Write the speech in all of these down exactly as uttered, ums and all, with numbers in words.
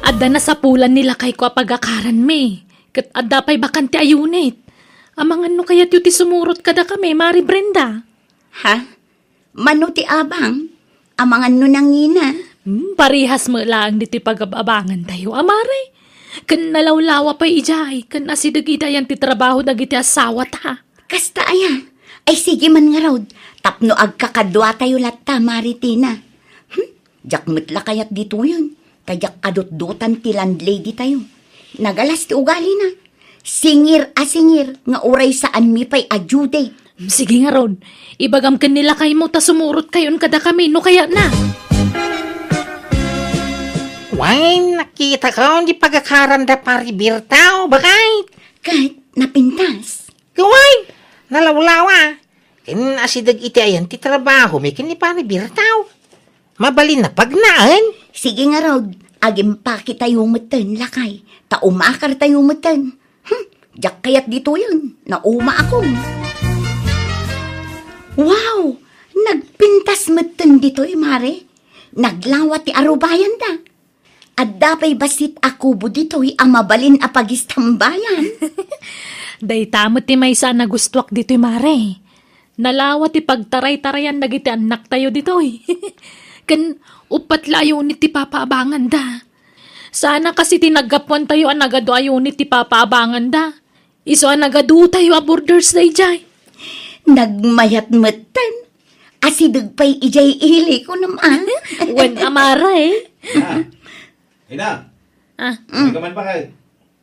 Adda nasapulan ni lakayko a pagakaranmi, ket adda pay bakante a unit. Amangan no kayatyo ti sumurot kadakami, Mari Brenda? Ha? Mano ti abang? Amangan no nangina? Hmm, parehas met laeng ditoy pagab-abangantayo, a Mari. Ken nalawlawa pay idiay, ken asideg idiayen ti trabaho dagiti asawata. Kasta aya? Ay, sige man ngarud, tapno agkakaduatayo latta, Mari Tina. Hmm? Diak met la kayat ditoyen, ta diak kadutdotan ti landlady tayo. Nagalas ti ugalina. Singir a singir nga uray saanmi pay a due date. Sige ngarud, ibagam ken ni lakaymo ta sumurot kayon kadakami no kayatna. Wen, nakitako di pagakaran da Pari Berto, bakay? Ket napintas. Wen, nalawlawa. Ken asideg iti ayan ti trabahomi ken ni Pari Berto. Mabalin a pagnaen. Sige ngarud, agimpaketayo metten, lakay, ta umakartayo metten. Hmm, diak kayat ditoyen, naumaakon. Wow! Nagpintas metten ditoy, Mare. Naglawa ti arubayanda. Adda pay bassit a kubo ditoy a mabalin a pagistambayan. Dayta met ti maysa a nagustuak ditoy, Mare. Nalawa ti pagtaraytarayan dagiti annaktayo ditoy. Ken uppat la a unit ti papaabanganda. Sana kas iti naggapuantayo a nagadu a unit ti papaabanganda. Isu a nagadutayo a borders daydiay. Nagmayat metten. Asideg pay idiay ili, kunam a. Wen a, Mare. Ina! Ina! Ah. Ay ka man, bakay?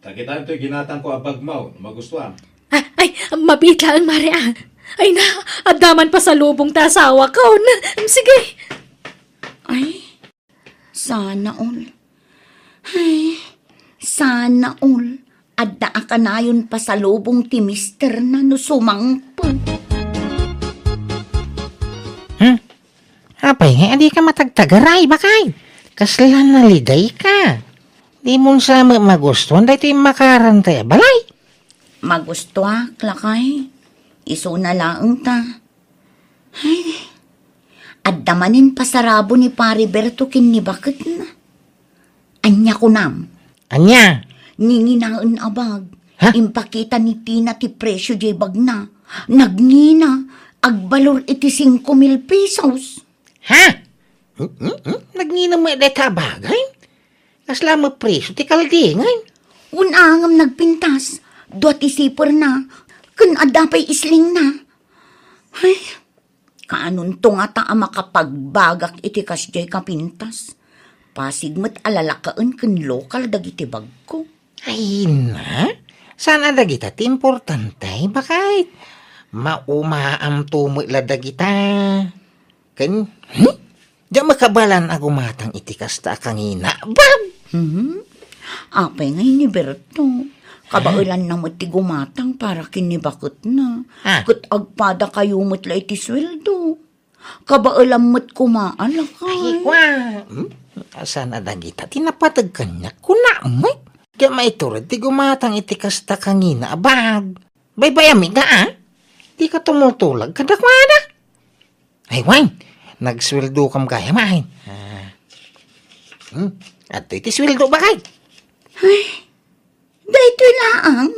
Takitan toy ginatangko a bagmo, no magustuam. Ah, ay, mabiit laeng, Mare, ah. Ay na, adda man pasalubong ta asawakon. Sige. Ay, sana all. Ay, sana all. Adda a kanayon pasalubong ti misterna no sumangpet. Hmm? Apay nga, adi ka matagtagaray, bakay? Kasla nalidayka. Di mo sa ma-, magustuhan daytoy immakaran tayo, balay? Magustuak, lakay. Isuna laeng ta. Ay, adda manen pasarabo ni Pari Berto ken ni baketna. Ania kunam? Ania? Ninginaen a bag. Ha? Impakita ni Tina ti presio jay bagna. Nagngina, agbalor iti singko mil pesos. Ha? Hmm, hmm, hmm? Nagngina met dayta a bagay? Kasla met presio ti kaldingan? Wen a ngem nagpintas. Dua ti siperna. Ken adda pay islingna. Ay, kaanonto ngata a makapagbagak iti kasdiay a pintas? Pasig met a lalakaen ken lokal dagiti bagko. Ay na, saan a dagita ti importante, bakay? Maumaamto met la dagita. Ken, hmm? Diak makabaelan a gumatang iti kasta a kangina. Bab! Hmm? Apay ngay ni Berto? Kabaelanna met ti gumatang para ken ni baketna. Ah. Ket agpadakayo met la iti sueldo. Kabaelam met koma a lakay. Ay, kwa. Hmm? Saan a dagita ti napateg kaniak? Kuna met. Diak maitured ti gumatang iti kasta a kangina a bag. Baybayam ida, ah. Dika tumultulag kadakuada. Ay, wen, nagsueldo kam gayam, ay. Ah. Hmm? Adtoy ti sueldo, bakay? Ay, daytoy laang.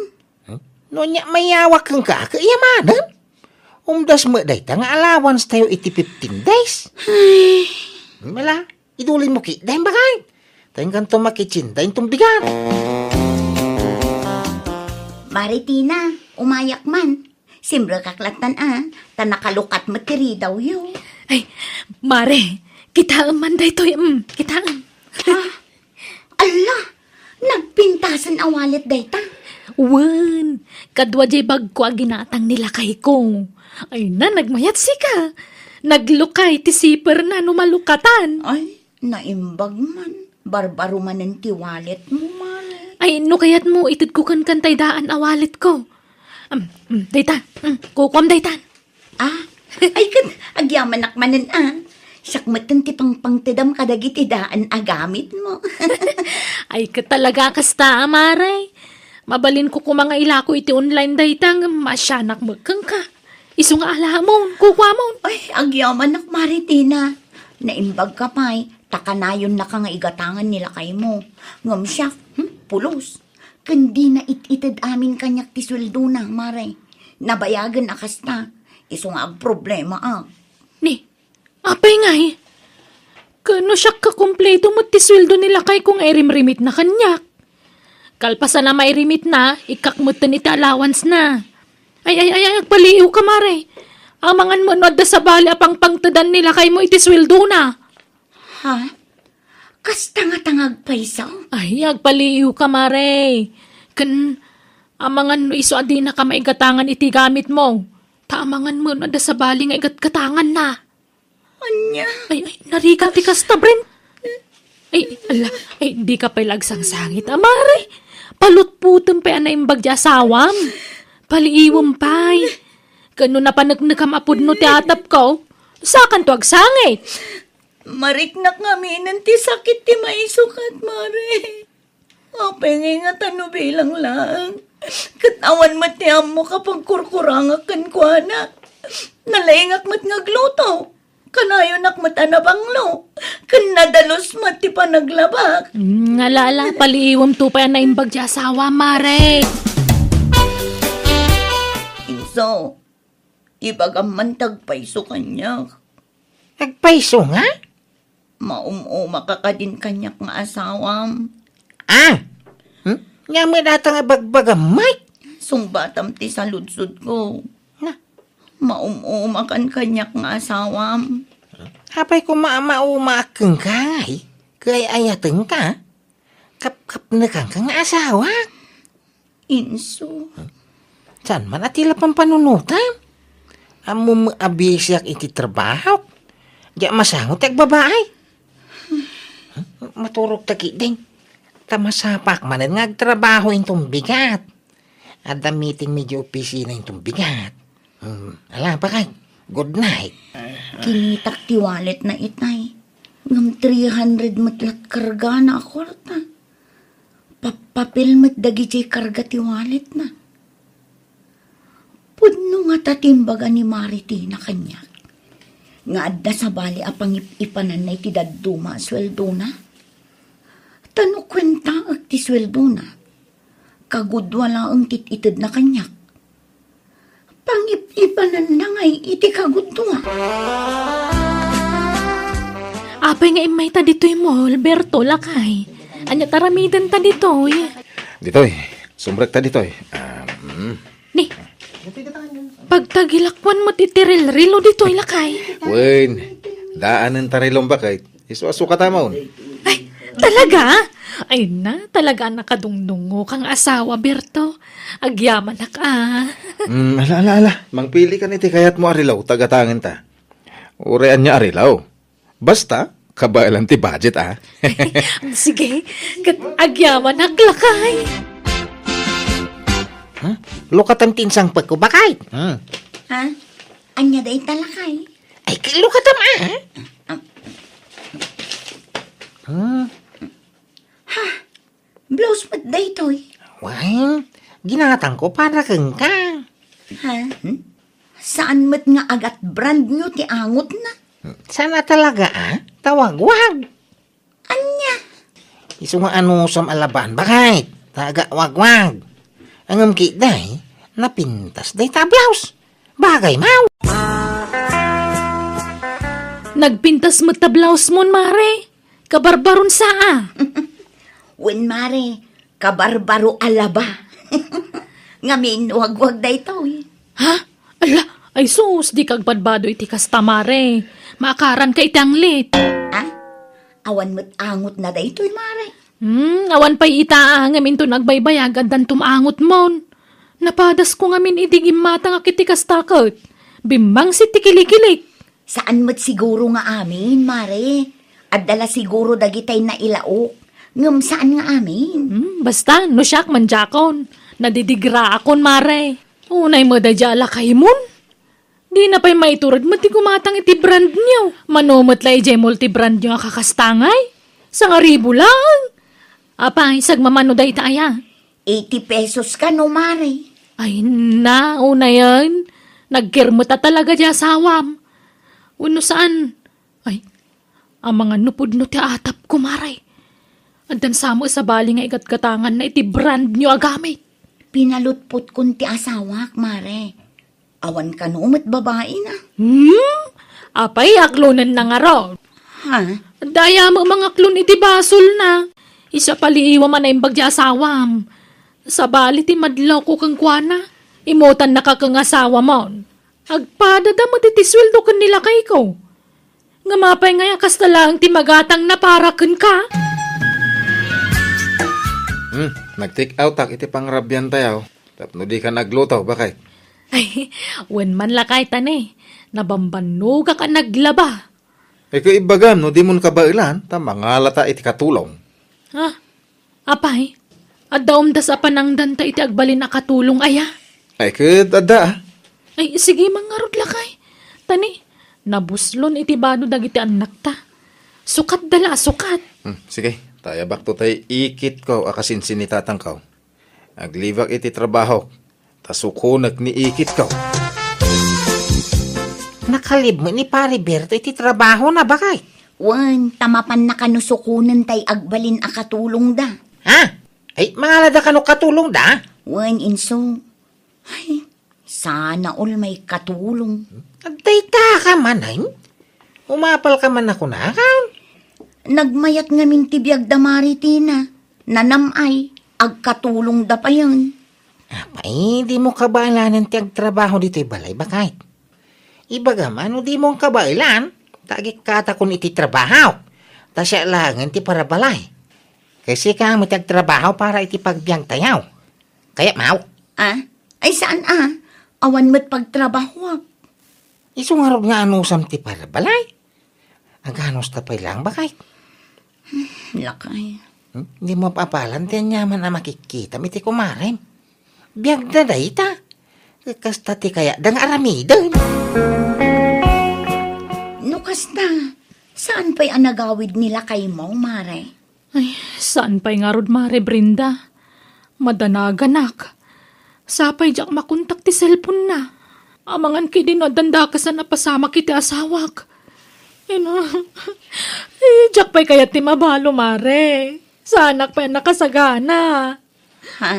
Hmm? No nia, mayawak kenka, kayamanem? Umdas met dayta nga allowance tayo iti fifteen days. Ay. Mala, idulin mo ki, dayem, bakay? Tayo kanto makitsin, dayem tumbigan. Mari Tina, umayak man. Simrekak lattan a, ta nakalukat met ti ridawyo. Ay, Mare, kitaem man daytoy, mm, kitaem. Ah, ala, nagpintasen a wallet dayta. Wen, kadua jay bagko a ginatang ni lakayko. Ay na, nagmayat sika. Naglukay ti siperna no malukatan. Ay, naimbag man. Barbaro manen ti wallet mo, Mare. Ay, no kayat mo, itedko kenka tay daan a wallet ko. Am, mm, dayta. Mm, kukuam dayta. Ah, ay ket agyamanak manen, ah. Siak metten ti pangpangtedam kadagiti daan a gamit mo. Ay ket talaga kasta, a, Mare. Mabalin ko koma nga ilako iti online dayta ngem maasianak met kenka. Isu nga alamon, kukuamon. Ay, agyamanak, Mare Tina. Naimbag ka pay, Ta kanayonnaka nga igatangan ni lakaymo. Ngem siak, hmm, pulos. Ken dina it-ited amin kaniak ti sueldona, Mare. Nabayagen a kasta. Isu nga agproblemaak. Ni, apay ngay? Ken no siak kakumpleto met ti sueldo ni lakayko nga irimrimitna kaniak. Kalpasan a mairimitna, ikkak metten iti allowance na. Ay, ay, ay, ay, agpaliiwka, Mare. Amangan met no adda sabali a pangpangtedan ni lakaymo iti sueldona. Ha? Kasta nga ta nga agpayso? Ay, agpaliiwka, Mare. Ken, amangan no isu a dinaka maigatangan iti gamitmo. Ta amangan met no adda sabali nga igatgatanganna. Ania? Ay, ay, narigat ti kasta, Brent. Ay, ala, ay, dika pay la agsangsangit, a, Mare. Palutpotem pay a naimbag ti asawam. Paliiwem pay. Ken no napaneknekam a pudno ti atapko, sakanto agsangit. Mariknak ngaminen ti sakit ti maisukat, Mare. Apay ngay nga ta no bilang laeng? Ket awan met ti ammok a pagkurkurangak kenkuana. Nalaingak met nga agluto. Kanayonak met a nabanglo. Ken nadalus met ti panaglabak. Mm, ala, ala, paliiwemto pay a naimbag ti asawa, Mare. Inso, ibagam man ti agpayso kaniak. Agpayso nga? Maum-umaka kadin kaniak nga asawam. Ah! Hmm? Ania met dayta nga ibagbagam, Mike? Sungbatam ti saludsodko. Na? Maum-umakan kaniak nga asawam. Apay koma a maumaak kenka, ngay? Kay ayatenka? Kapkapnekanka nga asawa? Inso. Saan man a ti la pampanunotam? Ammom a bisiak iti trabahok. Diak masango ti agbabaay. Maturogta ketdin. Ta masapak manen nga agtrabaho inton bigat. Adda meeting mi iti opisina inton bigat. Hmm, ala, bakit? Good night. Kinitak ti walletna itay. Ngem three hundred met lat kargana a kuarta. Pappapil met dagiti karga ti walletna. Pudno ngata ti imbaga ni Mare Tina kaniak nga adda sabali a pangip-ipananna iti dadduma a sueldona? Ta no kuentaek ti sueldona, kagudua laeng ti it-itedna kaniak. Pangip-ipananna ngay iti kagudua. Apay nga immayta ditoy mall, Berto, lakay? Ania ti aramidenta ditoy? Ditoy, sumrekta ditoy. Ah, mm. Ni, pagtagilakuan met iti rilrilo ditoy, lakay. Wen, daanen ta rilom bakit? Isu a sukatamon. Ay, talaga? Ay na, talaga a nakadungdungoka nga asawa, Berto. Agyamanak, a. Mm, ala, ala, ala. Mangpili ka iti kayatmo a relo, ta gatangen ta. Uray ania a relo. Basta, kabaelan ti budget, a. Sige, ket agyamanak, lakay. Hmm? Lukatam ti insangpetko, bakit? Hmm. Ha? Ania dayta, lakay? Ay, lukatam, a. Hmm. Ha? Blouse met daytoy? Wen, ginatangko para kenka. Ha? Hmm? Saan met nga agat brand new ti angotna? Saan a talaga, a? Tawagwag. Ania? Isu nga anusam a laban, bakit? Ta agawagwag. Ngem ketdi, napintas dayta a blouse. Bagay, maw! Nagpintas met ta blouse mon, Mare. Kabarbaron sa, a. Wen, Mare, kabarbaro a laba. Ngamin, wagwag daytoy. Ha? Ala, ay sus, dika agbadbado iti kasta, Mare. Maakaranka iti anglit. A? Awan met angotna daytoy, Mare. Hmm, awan pay ita, a, ngem inton agbaybayag, addanto maangotmon. Napadasko ngamin idi gimmatangak iti kasta ket bimmangsit ti kilikilik. Saan met siguro nga amin, Mare. Adda la siguro dagitay nailaok, ngem saan nga amin. Hmm, basta, no siak, mandiakon. Nadidigraakon, Mare. Unay met daydiay a lakaymon. Dina pay maitured met ti gumatang iti brand new. Mano met la idiay mall ti brand new a kakasta ngay? Sangaribu laeng. Apay, sagmamano dayta aya? Eighty pesos kano, Mare. Ay, na, unayen. Nagkirmet a talaga di asawam. Wenno saan? Ay, Amangan no pudno ti atapko, Mare. Addan sa met sabali nga igatgatanganna iti brand new a gamit. Pinalutpotkon ti asawak, Mare. Awan kano met babaina. Hmm? Apay, aklonenna ngarud? Ha? Dayta met mangaklon iti basolna. Isu a paliiwam a naimbag ti asawam. Sabali ti madlawko kenkuana, imutannaka ken asawam. Agpadada met iti sueldo ken ni lakayko. Ngem apay ngay a kasta laeng ti magatangna para kenka? Hmm, nag-take outak iti pangrabiantayo. Tapno dika nagluto, bakay? Ay, wen man lakay ta ne. Nabambannogak a naglaba. Ay, ket ibagam no dimon kabaelan, ta mangalata iti katulong. Ha? Apay, adda umdas a panangdanta iti agbalin a katulong aya? Ay, ket adda, ah. Ay, sige man ngarud lakay. Ta ne, nabuslon iti bado dagiti annakta. Sukatda la a sukat. Hmm, sige, ta ayabakto tay ikitko a kasinsin ni tatangko. Aglibak iti trabahok, ta sukonek ni ikitko. Nakalib met ni Pare Berto iti trabahona, bakay? Wen, ta mapanna kano sukonen tay agbalin a katulongda. Ha? Ay, mangalada kano katulongda? Wen, inso. Ay, sana all maikatulong. Dayta ka manen? Umapal ka man a kunakan? Nagmayat ngamin ti biagda, Mare Tina. Nanam-ay, agkatulongda payen. Apay, dimo kabaelanen ti agtrabaho ditoy balay, bakay? Ibagam a no dimo kabaelan, ta agikkatakon iti trabaho. Ta siak laengen ti parabalay. Ket sika met ti agtrabaho para iti pagbiagtayo. Kayatmo? Ah? Ay, saan a? Awan met pagtrabahoak. Isu ngarud nga anusam ti parabalay? Aganusta pay laeng, bakay? Lakay. Hmm? Dimo apalan ti aniaman a makikkitam iti kumarem. Biagda dayta. Kasta ti kayatda nga aramiden. No kasta, saan pay a nagawid ni lakaymo, Mare? Ay, saan pay ngarud, Mare Brenda? Madanaganak. Sapay diak makontak ti cellphone-na. Amangan ketdi no addan dakasan a pasamak iti asawak. Ina, eh, diak pay kayat ti mabalo, Mare. Saanak pay a nakasagana. Ha?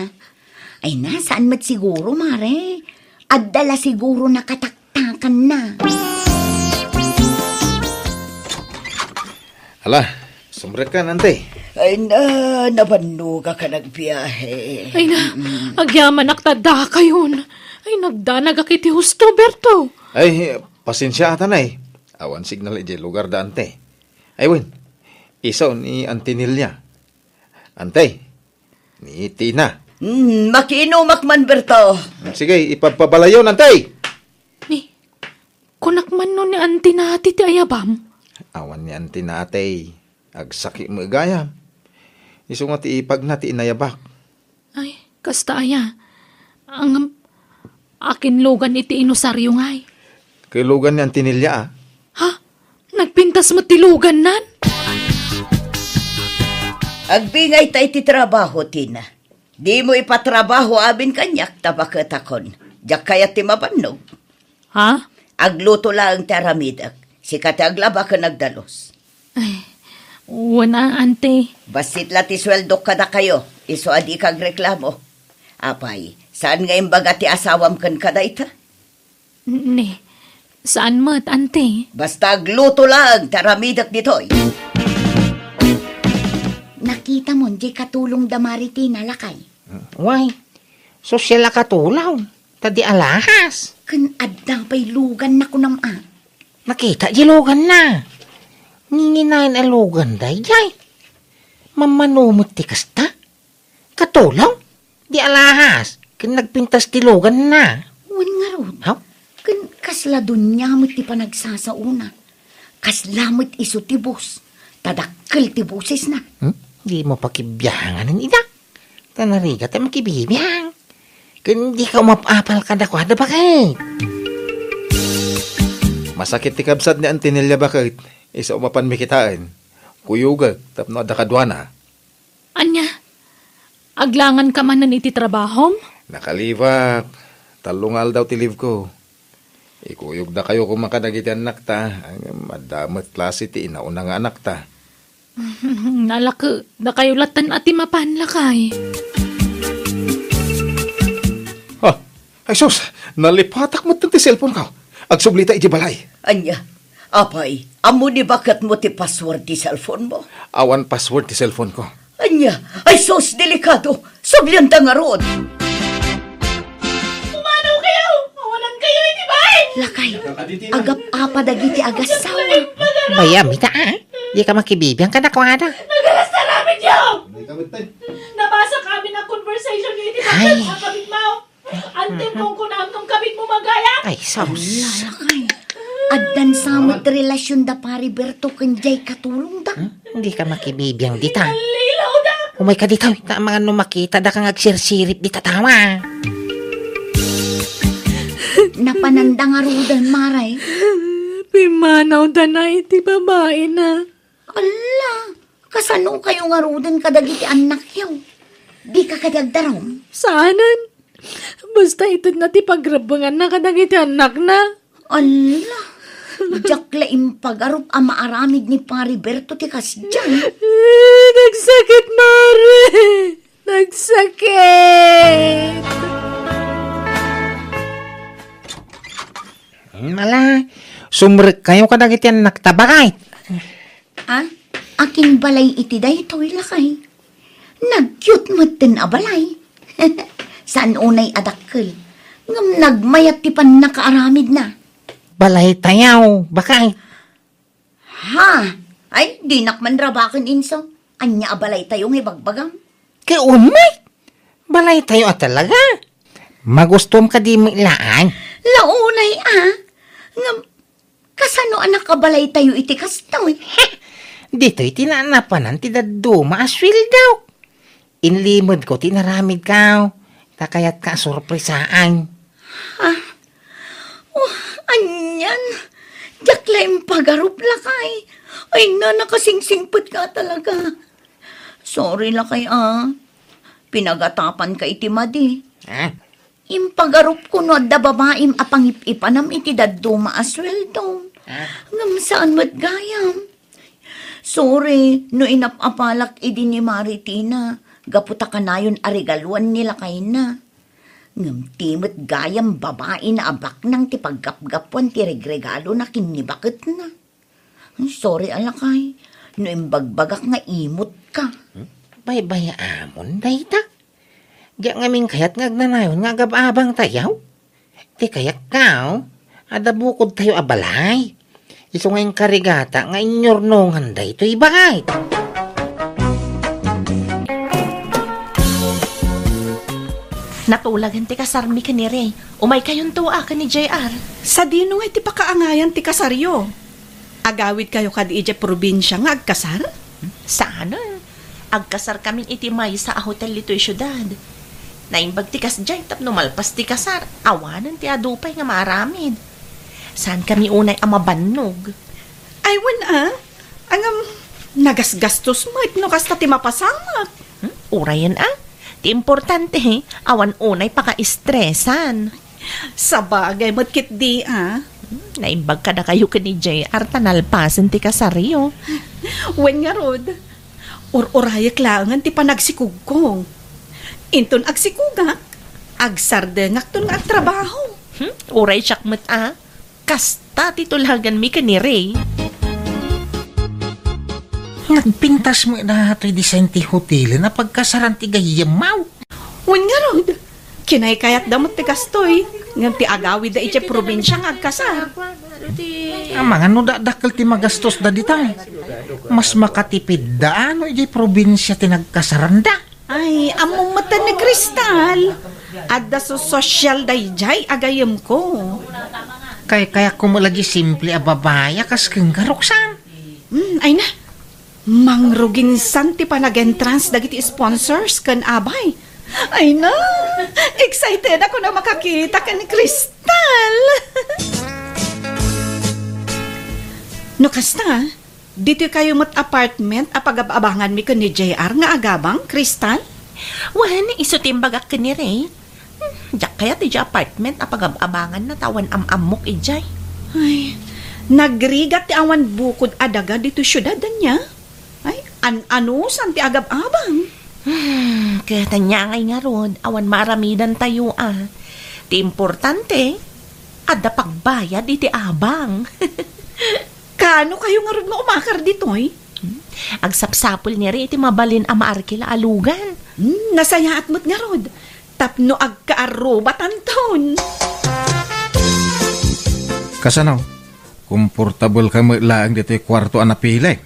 Ay na, saan met siguro, Mare? Adda la siguro nakataktakanna. Ala, sumrekkan, Ante. Ay na, nabannogak a nagbiahe. Ay na, mm-mm, agyamanak ta dakayon. Ay, nagdanagak iti husto, Berto. Ay, pasensiaak, Ante. Awan signal idiay lugarda, Ante. Ay, wen, isu ni Ante Nelia. Ante, ni Tina. Hmm, makiinumak man, Berto. Sige, ipabpabalayon, Ante. Ni, kunak man no ni Ante Nati ti ayabam? Awan ni Ante Nati. Agsakit met gayam. Isu nga ti ipagna ti inayabak. Ay, kasta aya. Ang, akin lugan iti inusario ngay. Kay lugan ni Ante Nelia, ah. Ha? Nagpintas met ti lugannan? Agbingayta iti trabaho, Tina. Dimo ipatrabaho amin kaniak ta baketakon. Diak kayat ti mabannog. Ha? Agluto laeng ti aramidek. Sika ti aglaba ken agdalus. Ay, wen a, Ante. Bassit la ti sueldok kadakayo. Isu a dika agreklamo. Apay, saan nga imbaga ti asawam kenka dayta? Ni, saan met, Ante? Basta agluto laeng ti aramidek ditoy. Nakitamon diay katulongda Mare Tina, lakay? Way, sosyal a katulong. Ta di alahas. Ken adda pay luganna, kunam a. Nakita di luganna. Nginginayon a lugan daydiay. Mammano met ti kasta. Katulong? Di alahas. Ken nagpintas ti luganna. Wen ngarud. Haw? Ken kasla dunia met ti panagsasaona. Kasla met isu ti boss, ta dakkel ti bosesna. Hmm? Dimo pakibianganen ida. Ta narigat a makibibiang. Ken dika umap-apal kadakuada, baket. Masakit ti kabsat ni Ante Nelia, baket. Isu a mapanmi kitaen. Kuyogek tapno adda kaduana. Ania? Aglanganka manen iti trabahom? Nakalibak. Tallo nga aldaw ti leave ko. Ikuyogdakayo koma kadagiti annakta, ngem adda met klase ti inauna nga anakta. Nalakdakayo latta ti mapan, lakay. Ah, ay sus, nalipatak met ti cellphone ko. Agsublita iti balay. Ania? Apay, ammo ni baketmo ti password ti cellphone mo? Awan password ti cellphone ko. Ania? Ay sus, delikado! Sublianta ngarud! Pumanaw kayo! Awanan kayo iti bay! Lakay, agap-apa dagiti agassawa. Bayam ita, a? Dika makibibiang kadakuada. Nagalas ta aramidyo! Nabasa kami na conversation niyo iti Ay. Bakit? Kapit mo! Antim kung kunam nung kabit mo magayat! Ay, sus. Ala, lakay. Addan sa met relasyon da Pari Berto ken jay katulong da. Hmm? Dika makibibiang dita. Nalilaw da! Umay ka dita, ta amangan no makita da kang agsirsirip dita tawa. Napanan da ngaruden, Maray. Pimanaw da na iti babae na. Ala, kasano kayo ngaruden kadagiti annakyo? Dika kadi agdarum? Saanen. Basta ited na ti pagrebbenganna kadagiti annakna. Ala, diak la impagarup a maaramid ni Pari Berto ti kasdiay. Eh, nagsakit, Mare! Nagsakit! Ala, sumrekkayo kadagiti annakta, baket. Ah, akin balay iti daytoy, lakay? Nagyot metten a balay. Saan unay a dakkel, ngem nagmayat ti pannakaaramidna. Balaytayo, baket. Ha? Ay, dinak man rabaken, inso. Ania a balaytayo nga ibagbagam? Ket umay! Balaytayo a talaga. Magustuam kadi met laeng? Launay, a. Ngem, kasano a nakabalaytayo iti kastoy? Ditoy ti naanapanan ti dadduma a sueldo. Inlimedko ti inaramidko. Ta kayatka a sorpresaan. Ha? Oh, anian? Diak la impagarup, lakay. Ay, na, nakasingsingpetka talaga. Sorry, lakay, a. Pinagatapanka iti madi. Ah? Impagarupko no adda babaim a pangip-ipanam iti dadduma a sueldo. Ah? Ngem saan met gayam. Sorry no inap-apalak idi ni Mari Tina gapu ta kanayon a regaluan ni lakayna. Ngem ti met gayam babaina a baknang ti paggapgapuan ti regregalona ken ni baketna. Sorry a, lakay, no imbagbagak nga imut ka. Hmm? Baybay-amon dayta. Diak ngamin kayat nga agnanayon nga agab-abangtayo. Ti kayatko, adda bukodtayo a balay. Isu nga inkarigata nga inyurnongan daytoy balay. Natulagan ti kasarmi ken ni Ray. Umaykayonto a ken ni J R. Sadino nga iti pakaangayan ti kasaryo? Agawidkayo kadi idiay probinsia nga agkasar? Saan a. Agkasarkamin iti maysa a hotel ditoy siudad. Naimbag ti kasdiay tapno malpas ti kasar, awanen ti adu pay nga maaramid. Saankami unay a mabannog. Ay, wen a. Ngem, nagasgastos met no kasta ti mapasamak. Hmm? Urayen a. Ti importante, awan unay pakaestresan. Sabagay met ketdi a. Hmm, naimbag kadakayo ken ni J R ta nalpasen ti kasaryo. Wen ngarud, ur-urayek laengen ti panagsikugko. Inton agsikugak, agsardengakton nga agtrabaho. Hmm, uray siak met a. Kasta ti tulaganmi ken ni Ray. Nagpintas met daytoy design ti hotelen a pagkasaran ti gayyemmo. Wen ngarud, kinaykayatda met ti kastoy, ngem ti agawidda idiay probinsia nga agkasar. Amangan no dakdakkel ti magastos da dita. Mas makatipidda no idiay probinsia ti nagkasaranda. Ay, ammom met ni Crystal. Adda so-, sosyal daydiay a gayyemko. Kaykayatko met la diay simple a babai a kas kenka, Roxanne. Hmm, ay na. Mangrugingsan ti panag-entrance dagiti sponsors ken abay. Ay na, excited ako na makakita ken Crystal. No kasta, ditoy kayo met apartment a pagab-abanganmi ken ni J R nga agabang, Crystal? Wen, isu ti imbagak ken ni Ray. Hmm, Diak kayat idiay apartment a pagab-abanganna ta awan am-ammok idiay. Ay, nagrigat ti awan bukod a daga ditoy siudad, ania? Ay, an-anusan ti agab-abang? Hmm, ket ania ngay ngarud, awan maaramidantayo a. Ti importante, adda pagbayad iti abang. Kaano kayo ngarud nga umakar ditoy? Hmm, agsapsapul ni Ray iti mabalin a maarkil a alugan. Hmm, nasayaat met ngarud. Tapno agkaarrubatanton. Kasano? Komportabel ka met laeng ditoy kuarto a napilim?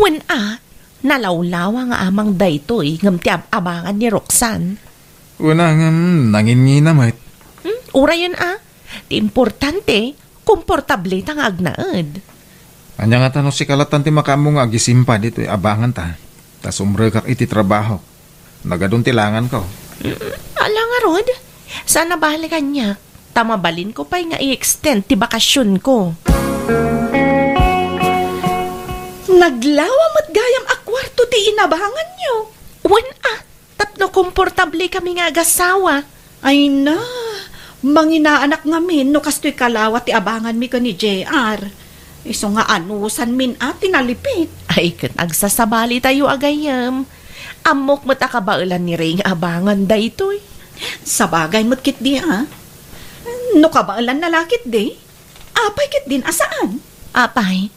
Wen a, nalawlawa nga amang daytoy ngem ti ab-abangan ni Roxanne. Wen a, ngem nanginngina met. Hmm, urayen a. Ti importante, komportable ta nga agnaed. Ania ngata no sika lattan ti makaammo nga agisimpa ditoy abanganta, ta sumrekak iti trabaho. Nagadun ti langanko. Mm, ala ngarud, saan a bale kaniak, ta mabalinko pay nga i-extend ti bakasionko. Naglawa met gayam a kuarto ti inabanganyo. Wen a, tapno komportable kami nga agasawa. Ay na, manginaanak ngamin no kastoy kalawa ti abanganmi ken ni J R. Isu nga anusanmin a ti nalipit. Ay, ket agsasabalitayo a gayyem. Ammok met a kabaelan ni Ray nga abangan daytoy. Sabagay met ketdi a. No kabaelanna la ketdi, apay ketdin a saan? Apay,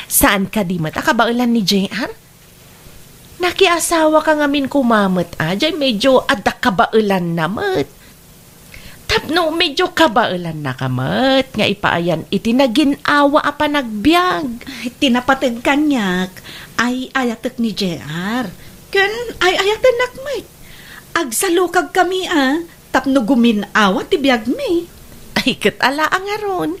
saan kadi met a kabaelan ni J R? Nakiasawaka ngamin koma met a, jay medyo adda kabaelanna met. Tapno medyo kabaelannaka met nga ipaayan iti nagin-awa a panagbiag. Ay, ti napateg kaniak, ay-ayatek ni J R. Ken ay-ayatennak met. Agsalukagkami a, tapno gumin-awa ti biagmi. Ay, ket ala a ngarud.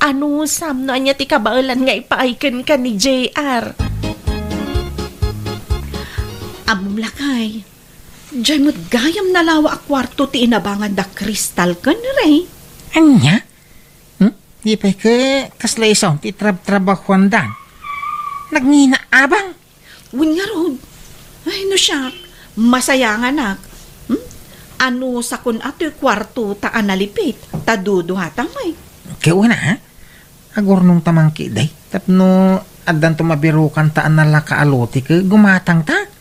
Anusam no ania ti kabaelan nga ipaay kenka ni J R? Ammom lakay, jay met gayam nalawa a kuarto ti inabangan da Crystal ken Ray. Ania? Hmm? Di pay ket kasla isu ti trab-trabahuanda? Nagngina abang? Wen ngarud. Ay, no siak, masayanganak. Hmm? Anusakon a toy kuarto ta a nalipit, ta duduata met. Ket wen a, agurnongta man ketdi, tapno addanto mabirokanta a nalaka a lote ket gumatangta.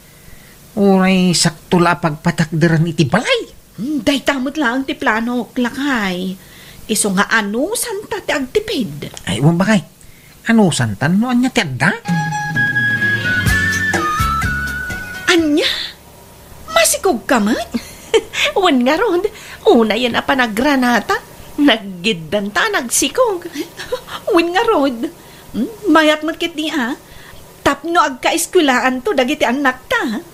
Uray sakto la a pagpatakderan iti balay. Hmm, dayta met laeng ti planok, lakay. Isu nga anusanta ti agtipid. Ay, wen bakay. Anusanta no ania ti adda? Ania? Masikogka met? Wen ngarud, unayen a panagranata, naggiddanta a nagsikog. Wen ngarud, hmm, mayat met ketdi a, tapno agkaeskuelaanto dagiti annakta.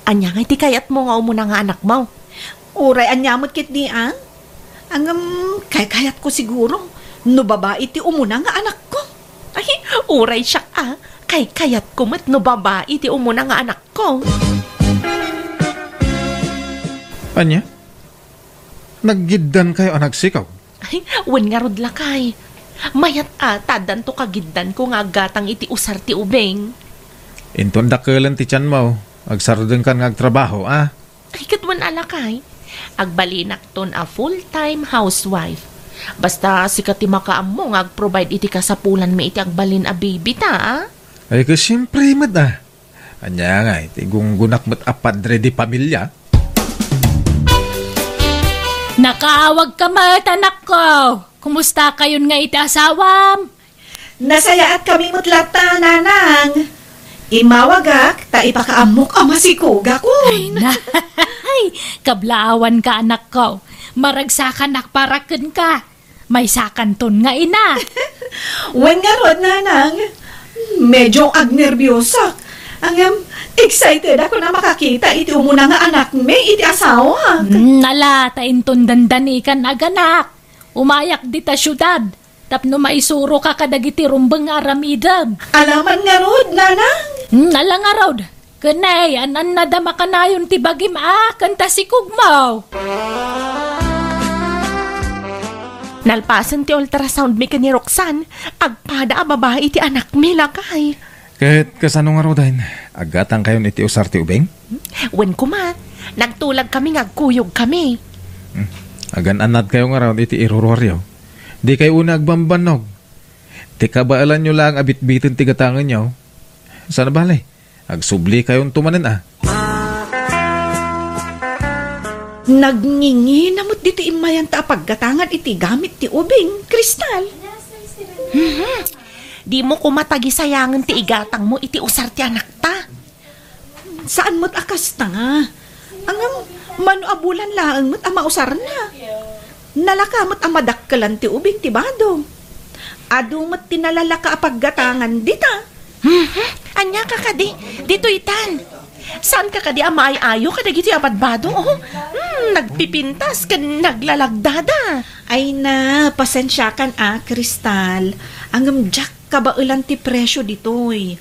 Ania ngay ti kayatmo nga umuna nga anakmo? Uray ania met ketdi a? Ngem, kaykayatko siguro no babai ti umuna nga anakko. Ay, uray siak a, kaykayatko met no babai ti umuna nga anakko. Ania? Naggiddankayo a nagsikog? Ay, wen ngarud lakay. Mayat a, ta addanto kagiddanko nga aggatang iti usar ti ubing. Inton dakelen ti tianmo, agsardengkan nga agtrabaho, a? Ay, ket wen a lakay. Agbalinakton a full-time housewife. Basta sika ti makaammo nga agprovide iti kasapulanmi iti agbalin a baby ta, a? Ay, ket siempre met, a. Ania ngay ti gunggonak met a padre de pamilya? Nakaawagka met, anakko. Kumustakayon nga iti asawam? Nasayaatkami met latta, nanang. Immawagak ta ipakaammok a masikogakon. Ay, nay, kablaawanka, anakko. Maragsakanak para kenka. Maysakanton nga ina. Wen ngarud, nanang. Medyo agnerbiosak. Ngem, excited ako a makakita iti umuna nga anakmi iti asawak. Mm, ala, ta inton dandanikan aganak. Umayak dita siudad, tapno maisuroka kadagiti rumbeng nga aramidem. Ala man ngarud, nanang? Hmm, ala ngarud. Ken ay, an-annada makanayon ti bagim a, ken ta sikogmo. Nalpasen ti ultrasound mi ken ni Roxanne, agpada a babai ti anakmi, lakay. Ket kasano ngaruden? Aggatangkayon iti usar ti ubing? Wen koma, nagtulagkami nga agkuyogkami. Hmm. Agan-annadkayo ngarud iti iruruaryo. Dikay unay agbambannog. Ti kabaelanyo laeng a bitbiten ti gatangenyo. Saan a bale, agsublikayonto manen a. Nagngingina met ditoy immayanta a paggatangan iti gamit ti ubing, Kristal. Mhm. Dimo koma tagisayangen ti igatangmo iti usar ti anakta. Saan met a kasta. Ngem, mano a bulan laeng met a mausarna. Nalaka met a madakkelan ti ubing ti bado. Adu met ti nalalaka a paggatangan dita. Mhm. Ania ka kadi? Ditoy tan. Saan ka kadi a maay-ayo kadagiti a badbado, oh? Hmm, nagpipintas ken naglalagdada. Ay na, pasensiakan a, Kristal. Ngem diak kabaelan ti presio ditoy.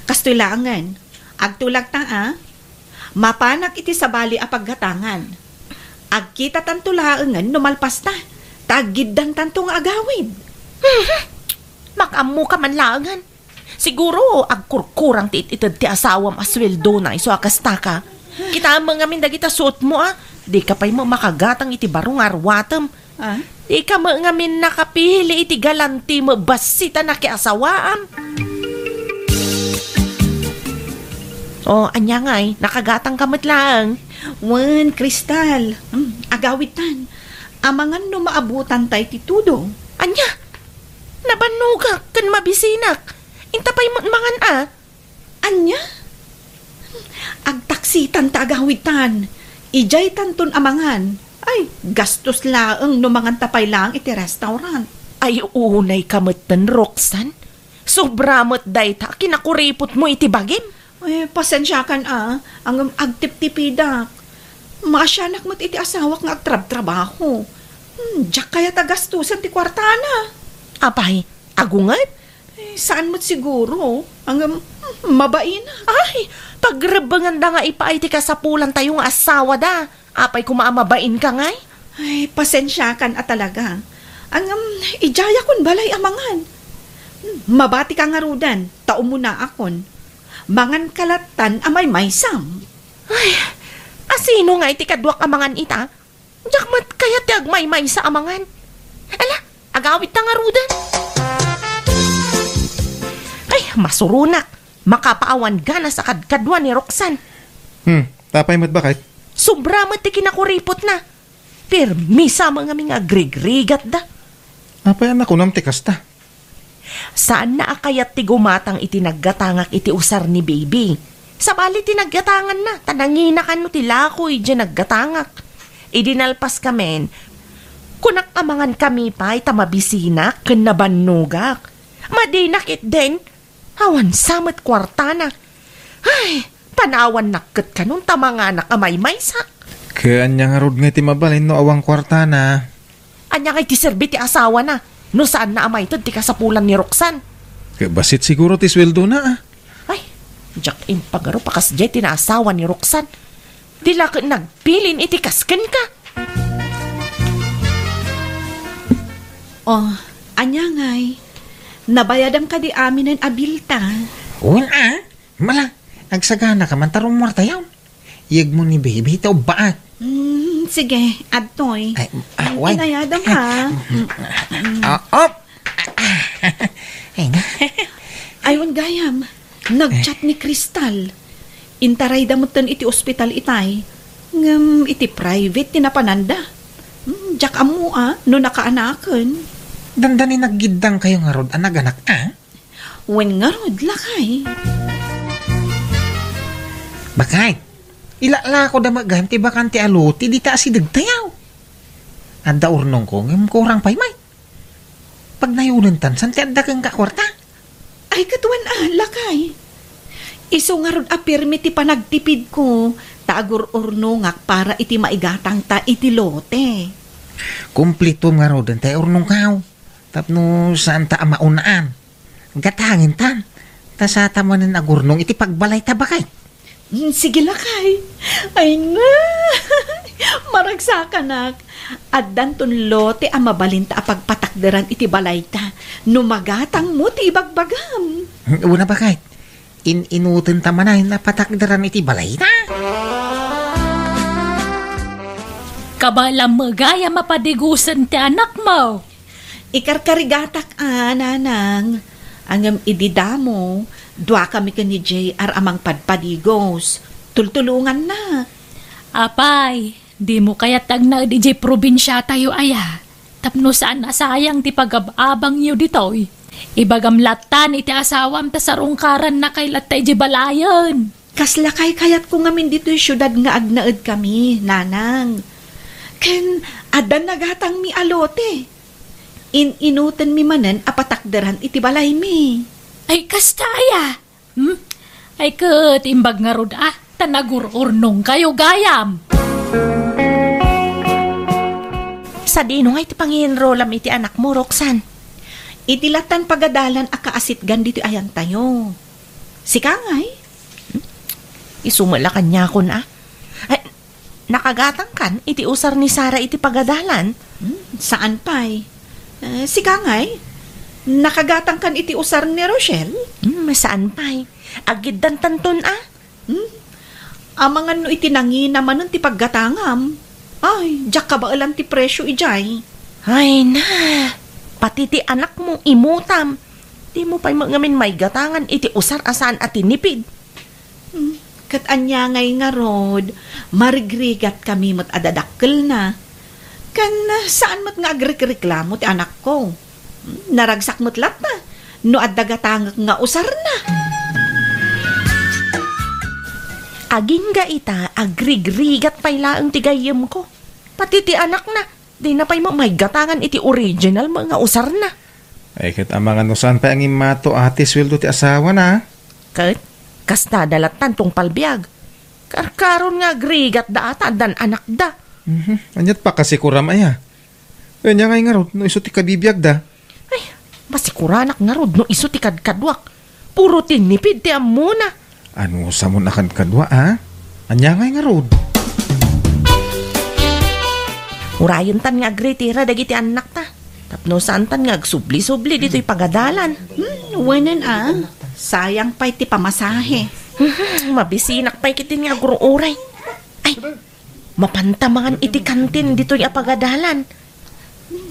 Kastoy laengen, agtulagta a. Mapanak iti sabali a paggatangan. Agkitatanto laengen no malpasta, ta aggiddantanto nga agawid. Mhm. Makaammoka man laengen. Siguro, agkurkurang ti it-ited ti asawam a sueldona isu a kasta ka. Kitaem ngamin dagita suotmo, a. Dika pay met makagatang iti baro nga aruatem. Ah? Dika met ngamin nakapili iti galanti met bassit a nakiasawaam. O, ania ngay, nakagatang ka met laeng? Wen, Kristal. Hmm, agawidtan. Amangan no maabutan tay ti tudo. Ania? Nabannogak ken mabisinak. Inta pay met mangan a. Ania? Agtaksitan ta agawidtan. Idiaytanton a mangan. Ay, gastos laeng no manganta pay laeng iti restaurant. Ay, unay ka metten, Roxanne. Sobra met dayta a kinakuripotmo iti bagim. Eh, pasensiakan a, ngem agtiptipidak. Maasianak met iti asawak nga agtrabtrabaho. Hmm, diak kayat a gastusen ti kuartana. Apay, agunget? Eh, saan met siguro. Ngem, hmm, mabainak. Ay, pagrebbenganda nga ipaay ti kasapulantayo nga asawada. Apay koma a mabain ka ngay? Ay, pasensiakan a talaga. Ngem, idiayakon balay a mangan. Hmm, mabati ka ngaruden, ta umunaakon. Mangan ka lattan a maymaysam. Ay, asino ngay ti kaduak a mangan ita? Diak met kayat ti agmaymaysa a mangan. Ala, agawidta ngaruden. Ay, masuronak. Makapaawan ganas a kadkadua ni Roxanne. Hmm, apay met, baket? Sobra met ti kinakuripotna. Permisa met ngamin nga agrigrigatda. Apay a nakunam ti kasta? Saanna a kayat ti gumatang iti naggatangak iti usar ni Baby. Sabali ti naggatanganna, ta nanginakan no ti lako idiay naggatangak. Idi nalpaskamin, kunak a mangankami pay ta mabisinak ken nabannogak. Madinak itden, awan sa met kuartana. Ay, panawannak ket kanon ta manganak a maymaysa. Ket ania ngarud ngay ti mabalin no awan kuartana? Ania ngay ti serbi ti asawana no saanna a maited ti kasapulan ni Roxanne? Ket bassit siguro ti sueldona, a. Ay, diak impagarup a kasdiay ti naasawa ni Roxanne. Di la ket nagbilin iti kas kenka. Oh, ania ngay? Nabayadam kadi aminen a bilta? Wen a, mala, agsaganaka man ta rummuartayon. Iyegmo ni Baby ta ubbaak. Mm, sige, adtoy. Ay, ah, wen. Inayadam, ha? Mm, mm. Ah, op! Ay, nga. Ay, wen gayam. Nag-chat ni Crystal. Intarayda metten iti ospital itay. Ngem iti private ti napananda. Hmm, diak ammo a no nakaanaken. Dandani naggiddangkayo ngarud a naganak a? Wen ngarud, lakay. Baket, ilalakoda met gayam ti bakante a lote dita asidegtayo. Adda urnongko ngem kurang pay met. Pagnayonentan, saan ti adda kenka a kuarta? Ay, ket wen a, lakay. Isu ngarud a pirmi ti panagtipidko, ta agur-urnongak para iti maigatangta iti lote. Kumpletom ngaruden ti urnongkaw, tapno saanta a maun-an. Gatangentan, ta saanta manen agurnong iti pagbalayta, baket. Mm, sige, lakay. Ay na! Maragsakanak. Addanton lote a mabalinta a pagpatakderan iti balayta no magatangmo ti ibagbagam. Wen a, baket. In-inutenta manen a patakderan iti balayta. Kabaelam met gayam a padigosen ti anakmo. Ikarkarigatak a, nanang. Ngem idi damo, duakami ken ni J R a mangpadpadigos. Tultulongannak. Apay, dimo kayat agnaed idiay probinsiatayo aya? Tapno saan a sayang ti pagab-abangyo ditoy. Ibagam lattan iti asawam ta sarungkarannakay latta idiay balayen. Kasla kaykayatko ngamin ditoy siudad nga agnaedkami, nanang. Ken adda nagatangmi a lote. In-inutenmi manen a patakderan iti balaymi. Ay, kasta aya? Hmm? Ay ket imbag ngarud a, ta nagur-urnongkayo gayam. Sadino ngay ti pangienrolam iti anakmo, Roxanne? Iti lattan pagadalan a kaasitgan ditoy ayantayo. Sika ngay? Isu met la kaniakon a. Ay, nakagatangkan iti usar ni Sara iti pagadalan? Hmm, saan pay. Eh, sika ngay? Nakagatangkan iti usar ni Rochelle? Hmm, saan pay. Agiddantanton a. Hmm? Amangan no iti nangina manen ti paggatangam. Ay, diak kabaelan ti presio idiay. Ay na, pati ti anakmo, imutam. Dimo pay met ngamin maigatangan iti usar a saan a tinipid. Hmm, ket ania ngay ngarud, marigrigatkami met a dadakkelna. Ken, ah, saan met nga agrikreklamo ti anakko. Hmm, naragsak met latta no adda gatangek nga usarna. Agingga ita, agrigrigat pay laeng ti gayyemko. Pati ti anakna, dina pay met maigatangan iti original met nga usarna. Ay, ket amangan no saan pay a ngimmato a ti sueldo ti asawana. Ket, kasta da lattan tungpal biag. Karkaron nga agrigatda a ta addan anakda. Mhm. Aniat pakasikuram aya? Ania ngay ngarud no isu ti kabibiagda? Ay, masikuranak ngarud no isu ti kadkaduak. Puro tinipid ti ammona. Anusamon a kadkadua, a? Ania ngay ngarud? Urayentan nga agritira dagiti annakta. Tapno saantan nga agsubli-subli ditoy pagadalan. Hmm, wenen a. Sayang pay ti pamasahe. Mabisinak pay ketdin nga agur-uray. Ay, mapanta mangan iti kantin ditoy a pagadalan.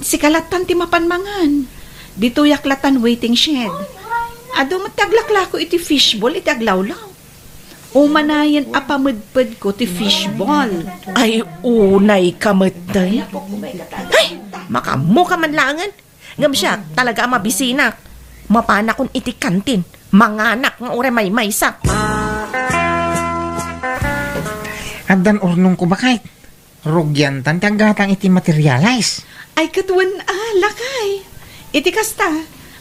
Sika lattan ti mapan mangan. Ditoyak lattan waiting shed. Adu met ti aglaklako iti fishball iti aglawlaw. Umanayen a pamedpedko ti fishball. Ay, unay ka metten. Ay, makaammo ka man laengen. Ngem siak, talaga a mabisinak. Mapanakon iti kantin. Manganak nga uray maymaysa. Addan urnongko, baket. Rugiantan ti aggatang iti materialis. Ay, ket wen a, lakay. Iti kasta,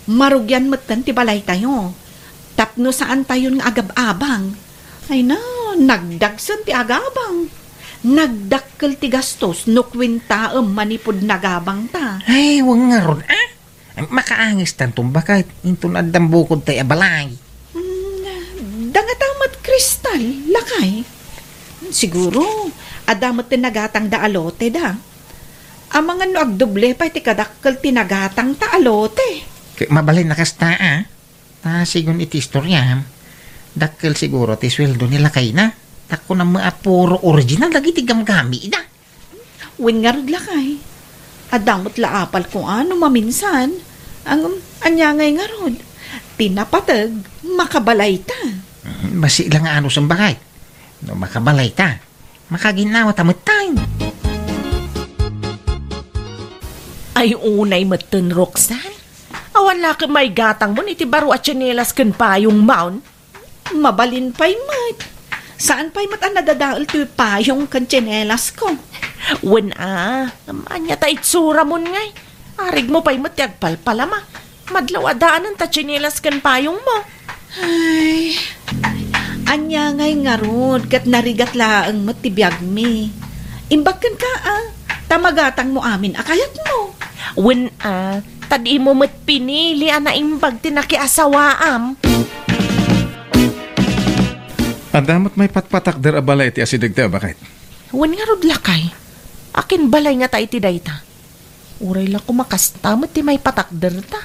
marugian metten ti balaytayo. Tapno saantayon nga agab-abang. Ay na, nagdagsen ti agabang. Nagdakkel ti gastos no kuentaem manipud nagabangta. Ay, wen ngarud, a? Makaangestanton, baket, inton addan bukodtay a balay. Mm, dangata met, Crystal, lakay. Siguro, adda met ti nagatangda a lote da. Amangan no agdoble pay ti kadakkel ti nagatangta a lote. Ket mabalin a kasta, a? Ta sigun iti istoriam, dakkel siguro ti sueldo ni lakayna. Ta kunam met a puro original dagiti gamgamida. Wen ngarud, lakay. Adda met la apalko a no maminsan. Ang ania ngay ngarud? Ti napateg, makabalayta. Mhm, bassit la nga anusen, baket. No makabalayta, makaginawa ta metten. Ay, unay metten, Roxanne. Awan la ket maigatangmon iti baro a tsinelas ken payongmon. Mabalin pay met. Saan pay met a nadadael ti payong ken tsinelasko. Wen a, ania ta itsuramon ngay? Arigmo pay met ti agpalpalama. Madlaw a daanen ta tsinelas ken payongmo. Ay, ania ngay ngarud ket narigat laeng met ti biagmi. Imbag kenka a, ta magatangmo amin a kayatmo. Wen a, ta dimo met pinili a naimbag ti nakiasawaam. Adda met maipatpatakder a balay ti asidegta, baket? Wen ngarud, lakay. Akin balay ngata iti dayta? Uray la koma kasta met ti maipatakderta.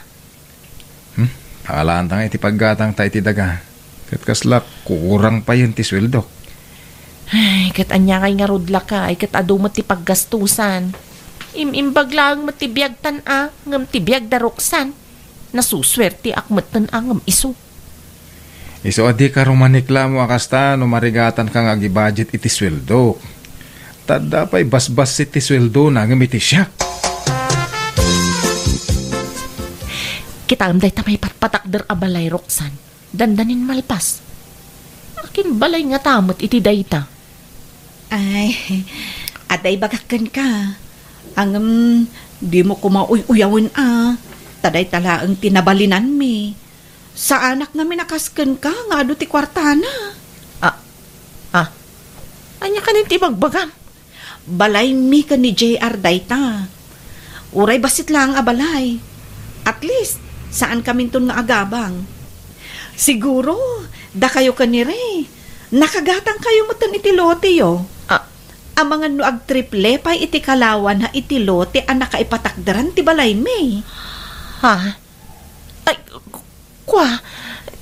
Hmm? Akalaanta nga iti paggatangta iti daga. Ket kasla kurang payen ti sueldok. Ay, ket ania ngay ngarud lakay, ket adu met ti paggastusan. Im-imbag laeng met ti biagtan a, ngem ti biag da Roxanne. Nasusuerteak metten a ngem isu. Isu a dika rumaniklamo a kasta no marigatanka nga agibudget iti sueldok. Ta adda pay basbassit ti sueldona ngem iti siak. Kitaem dayta maipatpatakder a balay, Roxanne. Dandanin malpas. Akin balay ngata met iti dayta? Ay, adda ibagak kenka. Ngem, dimo koma uy-uyawen a. Ta dayta laeng ti nabalinanmi. Saanak ngamin a kas kenka nga adu ti kuartana. Ah, ah. Ania kanin ti ibagbagam? Balaymi ken ni J R dayta. Uray bassit laeng a balay. At least, saan kaminton nga agabang. Siguro, dakayo ken ni Ray, nakagatangkayo metten iti loteyo. Ah. Amangan no agtriple pay iti kalawana iti lote a nakaipatakderan ti balaymi. Ha? Ay, k-, kua?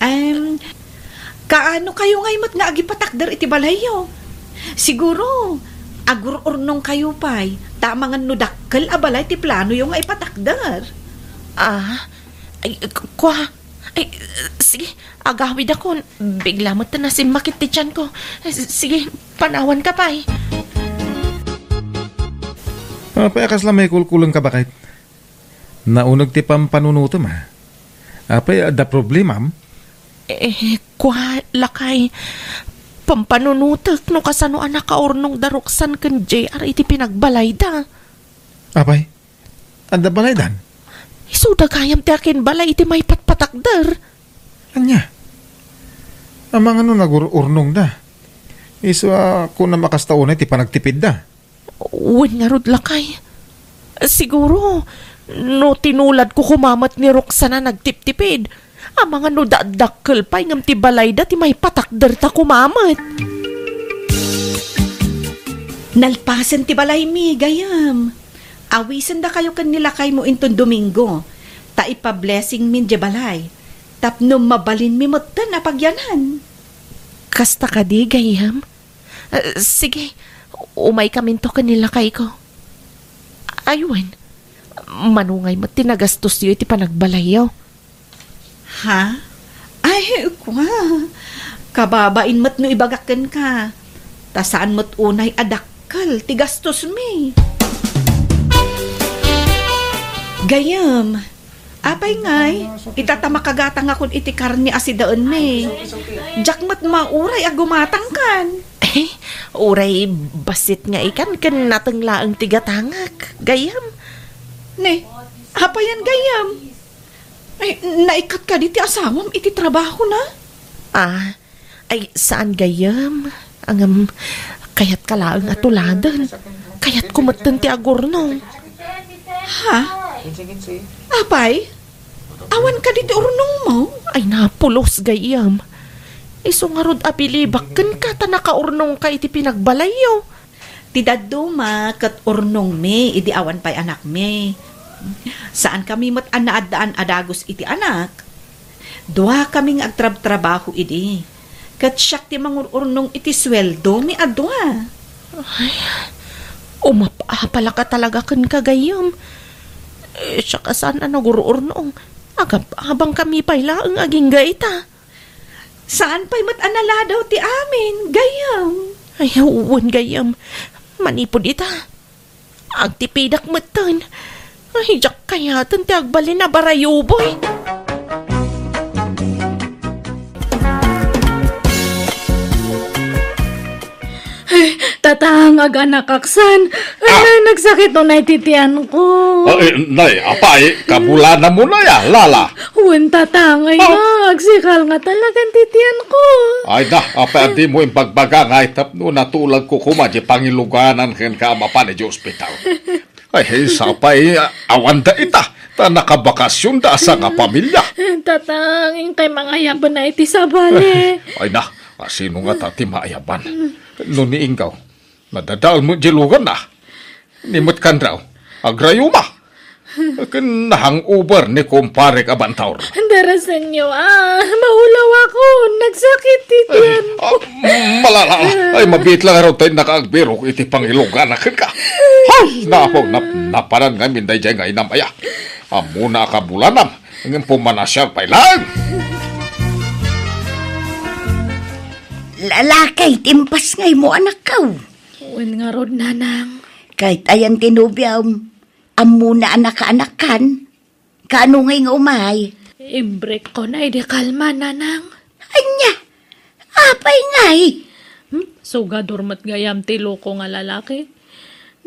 Em, kaano kayo ngay met nga agipatakder iti balayyo? Siguro, agur-urnong kayo pay, ta amangan no dakkel a balay ti planoyo nga ipatakder. Ah, ay, k-, kua? Ay, sige, agawidakon. Bigla met ta nasimmakit ti tiyanko. S-, sige, panawanka pay. Apay a kasla maikulkulengka, baket? Nauneg ti pampanunotem, a. Apay, adda problemam? Eh, kua, lakay. Pampanunotek no kasano a nakaurnong da Roxanne ken J R iti pinagbalayda. Apay, adda balaydan? Isuda gayam ti akinbalay iti maipatpatakder. Ania? Amangan no nagur-urnongda. Isu a kunam a kasta unay ti panagtipidda. Wen ngarud, lakay. Siguro, no tinuladko koma met ni Roxanne a nagtiptipid, amangan no dakdakkel pay ngem ti balayda ti maipatakderta koma met. Nalpasen ti balaymi, gayyem. Awisendakayo ken ni lakaymo inton Domingo, ta ipa-blessingmin diay balay, tapno mabalinmi metten a pagyanan. Kasta kadi, gayyem? Eh, sige, umaykaminto ken ni lakayko. Ay wen, mano ngay met ti nagastosyo iti panagbalayyo? Ha? Ay, kua. Kababain met no ibagak kenka. Ta saan met unay a dakkel ti gastosmi. Gayyem, apay ngay, ita ta makagatangakon iti karne a sidaenmi. Diak met mauray a gumatangkan. Eh, uray bassit nga ikan ken nateng laeng ti gatangak, gayyem. Ne, apayen, gayyem? Ay, naikkat kadi ti asawam iti trabahona? Ah, ay, saan gayyem. Ngem, kayatka laeng a tuladen. Kayatko metten ti agurnong. Ha? Apay? Awan kadi ti urnongmo? Ay, napulos gayyem. Isu ngarud a bilibak kenka ta nakaurnongka iti pinagbalayyo. Ti dadduma ket urnongmi idi awan pay anakmi. Saankami met a naaddaan a dagus iti anak. Duakami nga agtrabtrabaho idi. Ket siak ti mangur-urnong iti sueldomi a dua. Ay, umap-apalaka talaga kenka gayyem. Eh, siak a saan a nagur-urnong. Agab-abangkami pay laeng agingga ita. Saan pay met a naladaw ti amin, gayyem? Ay, wen, gayyem. Manipud ita, agtipidak metten. Ay, diak kayaten ti agbalin a barayuboy. Tatang, aganakaksan. Ah! Ay, nagsakit unay ti tiyanko. Ah, eh, nay, apay, kabulanam unay, ah, Lala. Wen, tatang, ay Ah. na, agsikal nga talagan ti tiyanko. Ay na, apay, dimo imbagbaga nga tapno natulagko koma di pangiluganan kenka a mapan iti ospital. Ay, sapay, ah, awan da ita, ta nakabakasyonda a sangapamilia. Tatang, inkay mangayaban a iti sabali. Ay na, asino ngata ti maayaban? No ni Inggaw, nadadael met di luganna. Ni met kanraw, agrayuma. Ken na-hangover ni kumparek a bantor. Darasenyo, ah, maulaw ako. Nagsakit ti tiyan. Ah, malala. Ay, mabiit lang ngarud tay nakaagbirok iti pangiluganak kenka. Ay, napo, nap-, napanan ngamin daydiay nga inam aya. Ammona a kabulanam, ngem pumanasiar pay laeng. Lalaki, timpas ngay mo, anakkaw. Wen ngarud, nanang. Kahit ayan ti nobiam, ammona a nakaanakkan. Kaano ngay nga umay? Imbrekkon ay di kalma, nanang. Ania? Apay ngay? Hmm? Sugador met gayam ti loko nga lalaki.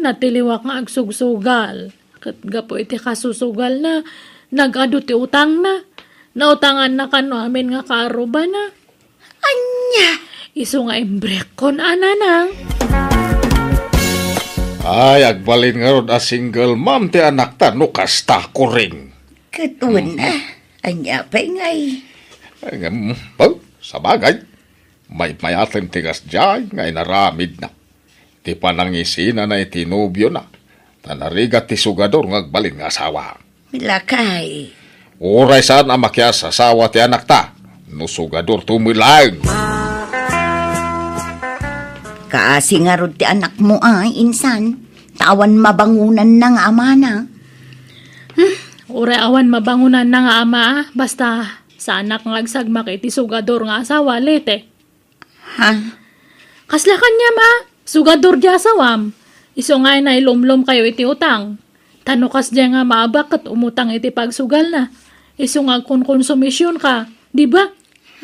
Natiliwak nga agsugsugal. Ket gapu iti kasusugalna, nag-adu ti utangna. Nautanganna kano amin nga kaarrubana. Ania? Isu nga imbrekkon a, nanang. Ay, agbalin ngarud a single mom ti anakta no kasta, Kuring. Ket wen, ah, ania pay ngay? Ay, ngem, well, sabagay, maymayat ti kasdiay nga inaramidna. Ti panangisinana iti nobiona, ta narigat ti sugador nga agbalin nga asawa. Lakay. Uray saan a makias-asawa ti anakta, no sugadorto met laeng. Kaasi ngarud ti anakmo, ay, insan, ta awan mabangonanna nga amana. Hmm, uray awan mabangonanna nga ama, basta saanak nga agsagmak iti sugador nga asawa, Lete. Ha? Kasla kaniam a, sugador di asawam. Isu nga nailumlom kayo iti utang. Ta no kasdiay nga maabak ket umutang iti pagsugalna. Isu nga agkonkonsumision ka, di ba?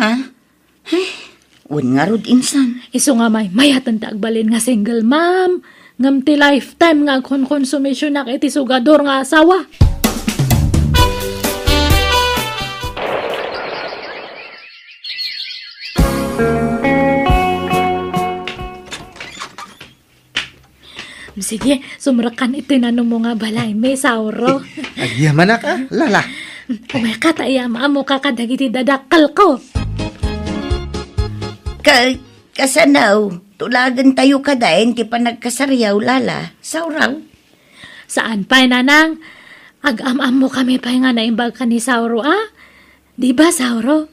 Ha? Ay, wen ngarud insan. Isu nga maymayat ti agbalin nga single mom. Ngem ti lifetime nga agkonkonsumisionak iti sugador nga asawa. Sige, sumrekkan iti nanumo nga balay, Miss Auro. Agyamanak, a, Lala. Umay ka ta iam-ammoka kadagiti dadakkelko. Ka-, kasano, tulagentayo kadi ti panagkasariaw, Lala, Sauraw? Saan pay, nanang. Agam-ammokami pay nga naimbag ken ni Sauro, a? Di ba, Sauro?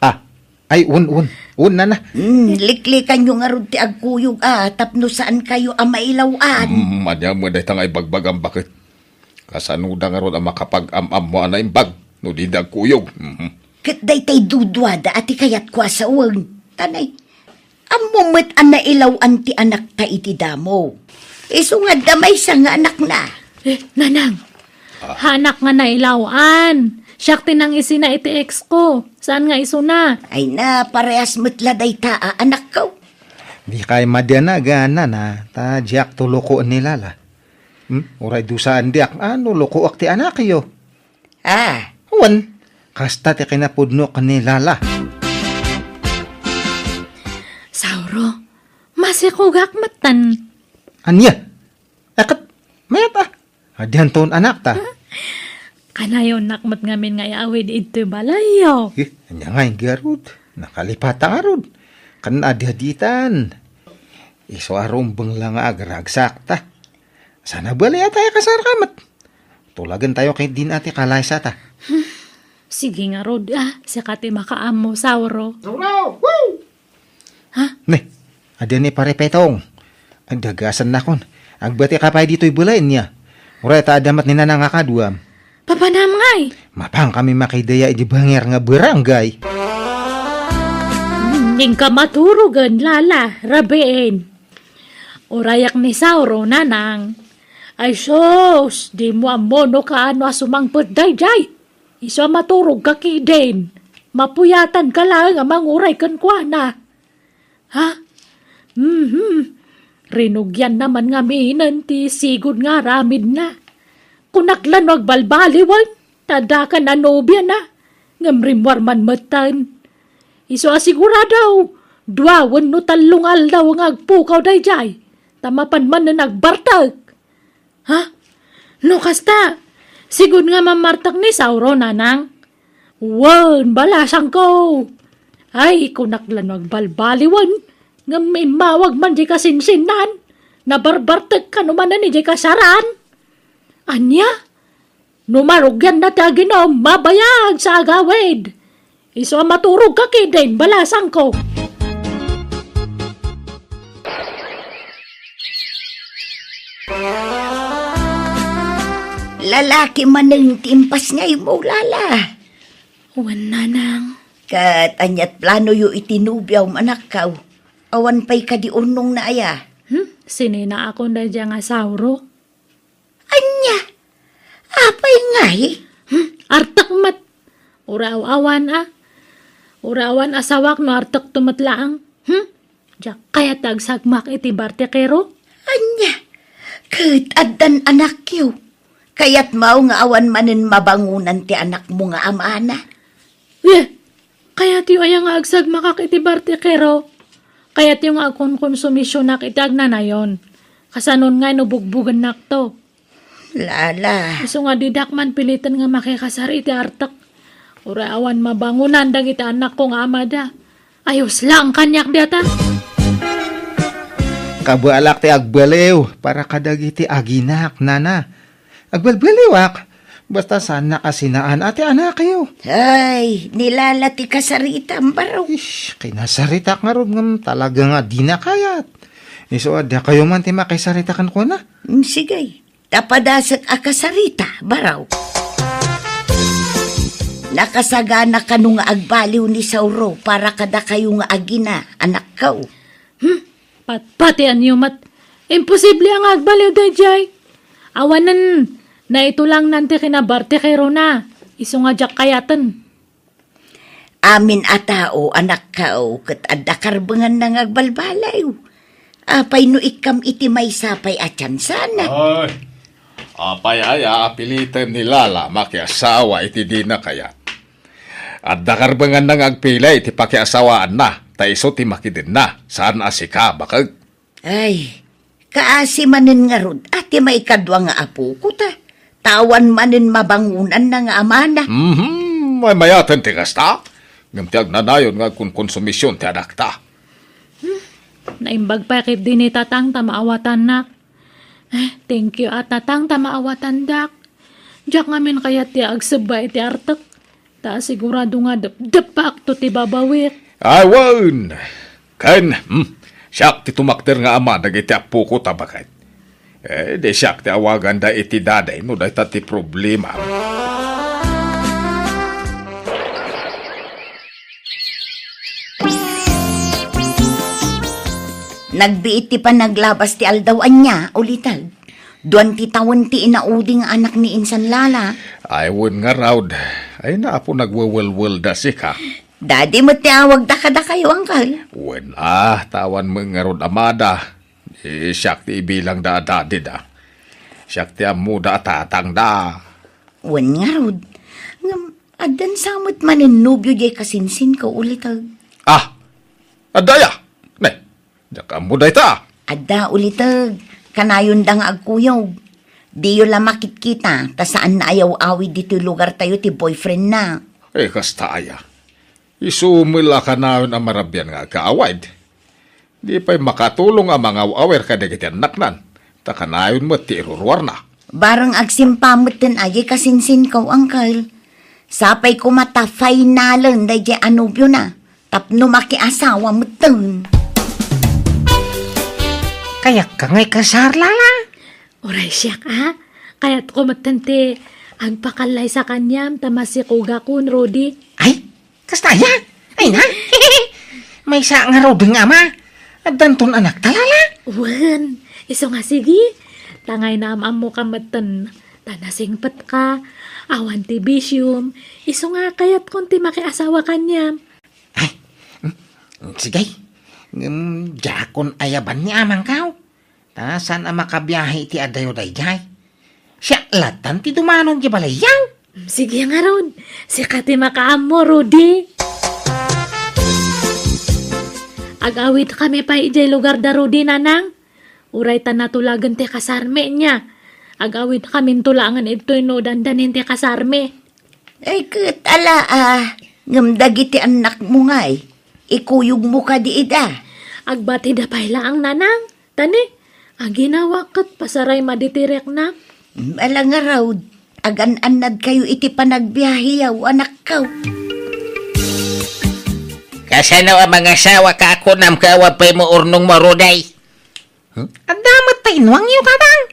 Ah, ay, un, un. Un, nana. Hmm, liklikanyo ngarud ti agkuyog, a, tapno saankayo a mailaw-an. Hmm, ania met dayta nga ibagbagam, baket? Kasanoda ngarud a makapag-am-ammo a naimbag no dida agkuyog? Mhm. Ket daytay duduada a ti kayatko a sawen. Tanay, ammo met a nailaw-an ti anakta iti damo. Isu nga adda maysa nga anakna. Eh, nanang, ah, haanak nga nailaw-an. Siak ti nangisina iti ex ko. Saan nga isuna? Ay na, parehas met la dayta a anakko. Dikay madianagan, nana, ta diak to lokoen ni Lala. Hmm? Uray dusaen diak, a, no lokoak ti anakyo. Ah. Wen, kasta ti kinapudnok ni Lala. Sauro, masikogak metten. Ania? Ket, mayat a. Adianton anakta. Kanayonak met ngamin nga iawid idtoy balayyo. Eh, ania ngay ngarud? Nakalipata ngarud. Ken adi-aditan. Isu a rumbeng la nga agragsak ta. Sana bali a tayo kasar ka met. Tulagentayo ket din a ti kalaysata. Sige ngarud, a, sika ti makaammo, Sauro. Sauro! Woo! Ha? Ne, adda ni Pare Petong. Agdagasan nakon. Agbati ka pay ditoy balayen niya. Uray ta adda met ni Nanang a kaduam. Papanam ngay? Mapang kami makidaya idi banger nga barangay. Inka maturogen, Lala, rabiin. Urayak ni Sauro, Nanang. Ay sus, dimo ammo no kaano a sumangpet daydiay. Isu a maturogka kidin. Mapuyatanka laeng a manguray kenkuana. Ha? Mhm. Rinugianna man ngaminen ti sigud nga aramidna. Kunak la no agbalbaliwen, ta adda ken a nobiana, ngem rimmuar man metten. Isu a sigurado, dua wenno tallo nga aldaw nga agpukaw daydiay, ta mapan manen agbartek. Ha? No kasta, sigud nga mammartek ni Sauro, Nanang? Wen, balasangko. Ay, kunak la no agbalbaliwen, ngem immawag man diay kasinsinnan. Nabarbartek kano manen idiay kasaraan. Ania? No marugianna ti aginom, mabayag sa agawid. Isu a maturogka ketdin balasangko. Lalaki manen ti impasngaymo, Lala. Wen, Nanang. Ket ania't planoyo iti nobiom, anakko? Awan pay kadi urnongna aya? Hmm? Sininaakon daydiay nga sauro. Ania? Apay ngay? Hmm? Artek met. Uray awan a. Uray awan asawak no artekto met laeng. Hmm? Diak kayat ti agsagmak iti bartekero? Ania? Ket addan anakyo. Kayatmo nga awan manen mabangonan ti anakmo nga amana? Eh, kayatyo aya nga agsagmakak iti bartekero? Kayatyo nga agkonkonsumisionak iti agnanayon? Kasanon ngay no bugbugennakto? Lala. Isu nga didak man piliten nga makikasar iti artek. Uray awan mabangonan dagiti annakko nga amada. Ayos laeng kaniak dayta. Kabaelak ti agbaliw para kadagiti aginak, Nana. Agbalbaliwak, basta saannak a sinaan a ti anakyo. Ay, ni Lala ti kasaritam, baro. Ish, kinasaritak ngarud ngem talaga nga dina kayat. Isu a dakayo man ti makisarita kenkuana? Mm, sige. Ta padasek a kasarita, baro. Nakasagana kano nga agbaliw ni Sauro para kadakayo nga agina, anakko? Hmm? Patpatianyo met. Imposible a nga agbaliw daydiay. Awanen, naitulangnan ti kinabartekerona. Isu nga diak kayaten. Amin a tao, anakko, ket adda karbenganna nga agbalbaliw. Apay no ikkam iti maysa pay a tiansa? Ay, apay aya a piliten ni Lala makiasawa iti dina kayat? Adda karbenganna nga agpili iti pakiasawaanna, ta isu ti makidenna, saan a sika, baket. Ay, kaasi manen ngarud a ti maikadua nga apokota, ta awan manen mabangonanna nga amana. Mhm, maymayaten ti kasta. Ngem ti agnanayon nga agkonkonsumision ti anakta. Hmm, naimbag pay ketdi ni Tatang ta maawatannak. Eh, thank you a, Tatang, ta maawatandak. Diak ngamin kayat ti agsebba iti artek. Ta sigurado nga depdepakto ti babawik. Ay, wen! Ken, hmm, siak ti tumakder nga ama dagiti appokota, baket. Eh, di siak ti awaganda iti daday no dayta ti problema. Nagbiit ti panaglabas ti aldaw ania, uliteg. Duan ti tawen ti inaudi nga anak ni insan Lala. Ay, wen ngarud. Ay, napo nagwewelwelda sika. Dadi met ti awagda kadakayo, angkel. Wen, ah, ta awan met ngarud amada. Di siak ti ibilangda a dadida. Siak ti ammoda a tatangda. Wen ngarud. Ngem, addan sa met manen nobio diay kasinsinko, uliteg. Ah! Adda aya? Ne, diak ammo dayta. Adda, uliteg. Kanayonda nga agkuyog. Diyo la makitkita, ta saanna a yaw-awid ditoy lugartayo ti boyfriendna. Eh, kasta aya. Isu met la kanayon a marabian nga agkaawid. Di pay makatulong a mangaw-awir kadagiti annaknan, ta kanayon met ti iruruarna. Bareng agsimpa metten a diay kasinsinko, angkel. Sapay koma ta finalen daydiay a nobiona, tapno makiasawa metten. Kayatko nga ikasar, Lala. Uray siak, a. Kayatko metten ti agpakallaysa kaniam ta masikogakon, Rudy. Ay, kasta aya? Ay na? Maysa ngaruden nga ama. Addanton anakta, Lala? Wen, isu nga sige. Ta ngay naam-ammoka metten. Ta nasingpetka. Awan ti bisiom. Isu nga kayatkon ti makiasawa kaniam. Ay, mm, sige. Ngem, diakon ayaban ni amangko. Ta saan a makabiahe iti adayo daydiay. Siak latan ti dumanon diay balayyo. Sige ngarud, sika ti makaammo, Rudy. Ag-awidkami pay idiay lugarda Rudy, nanang. Uray ta natulagen ti kasarmi, nia. Ag-awidkaminto laengen idtoy no dandanin ti kasarmi. Ay, ket ala, a, ngem dagiti annakmo ngay, ikuyogmo kadi ida? Agbatida pay laeng, nanang. Ta ne, aginawak ket pasaray maditirekna. Ala ngarud, Agan-annadkayo iti panagbiaheyo, anakko. Kasano a mangasawa ka a kunam ket awan pay mo urnongmo, Ruday? Hmm? Adda met ta inwangyo, Tatang.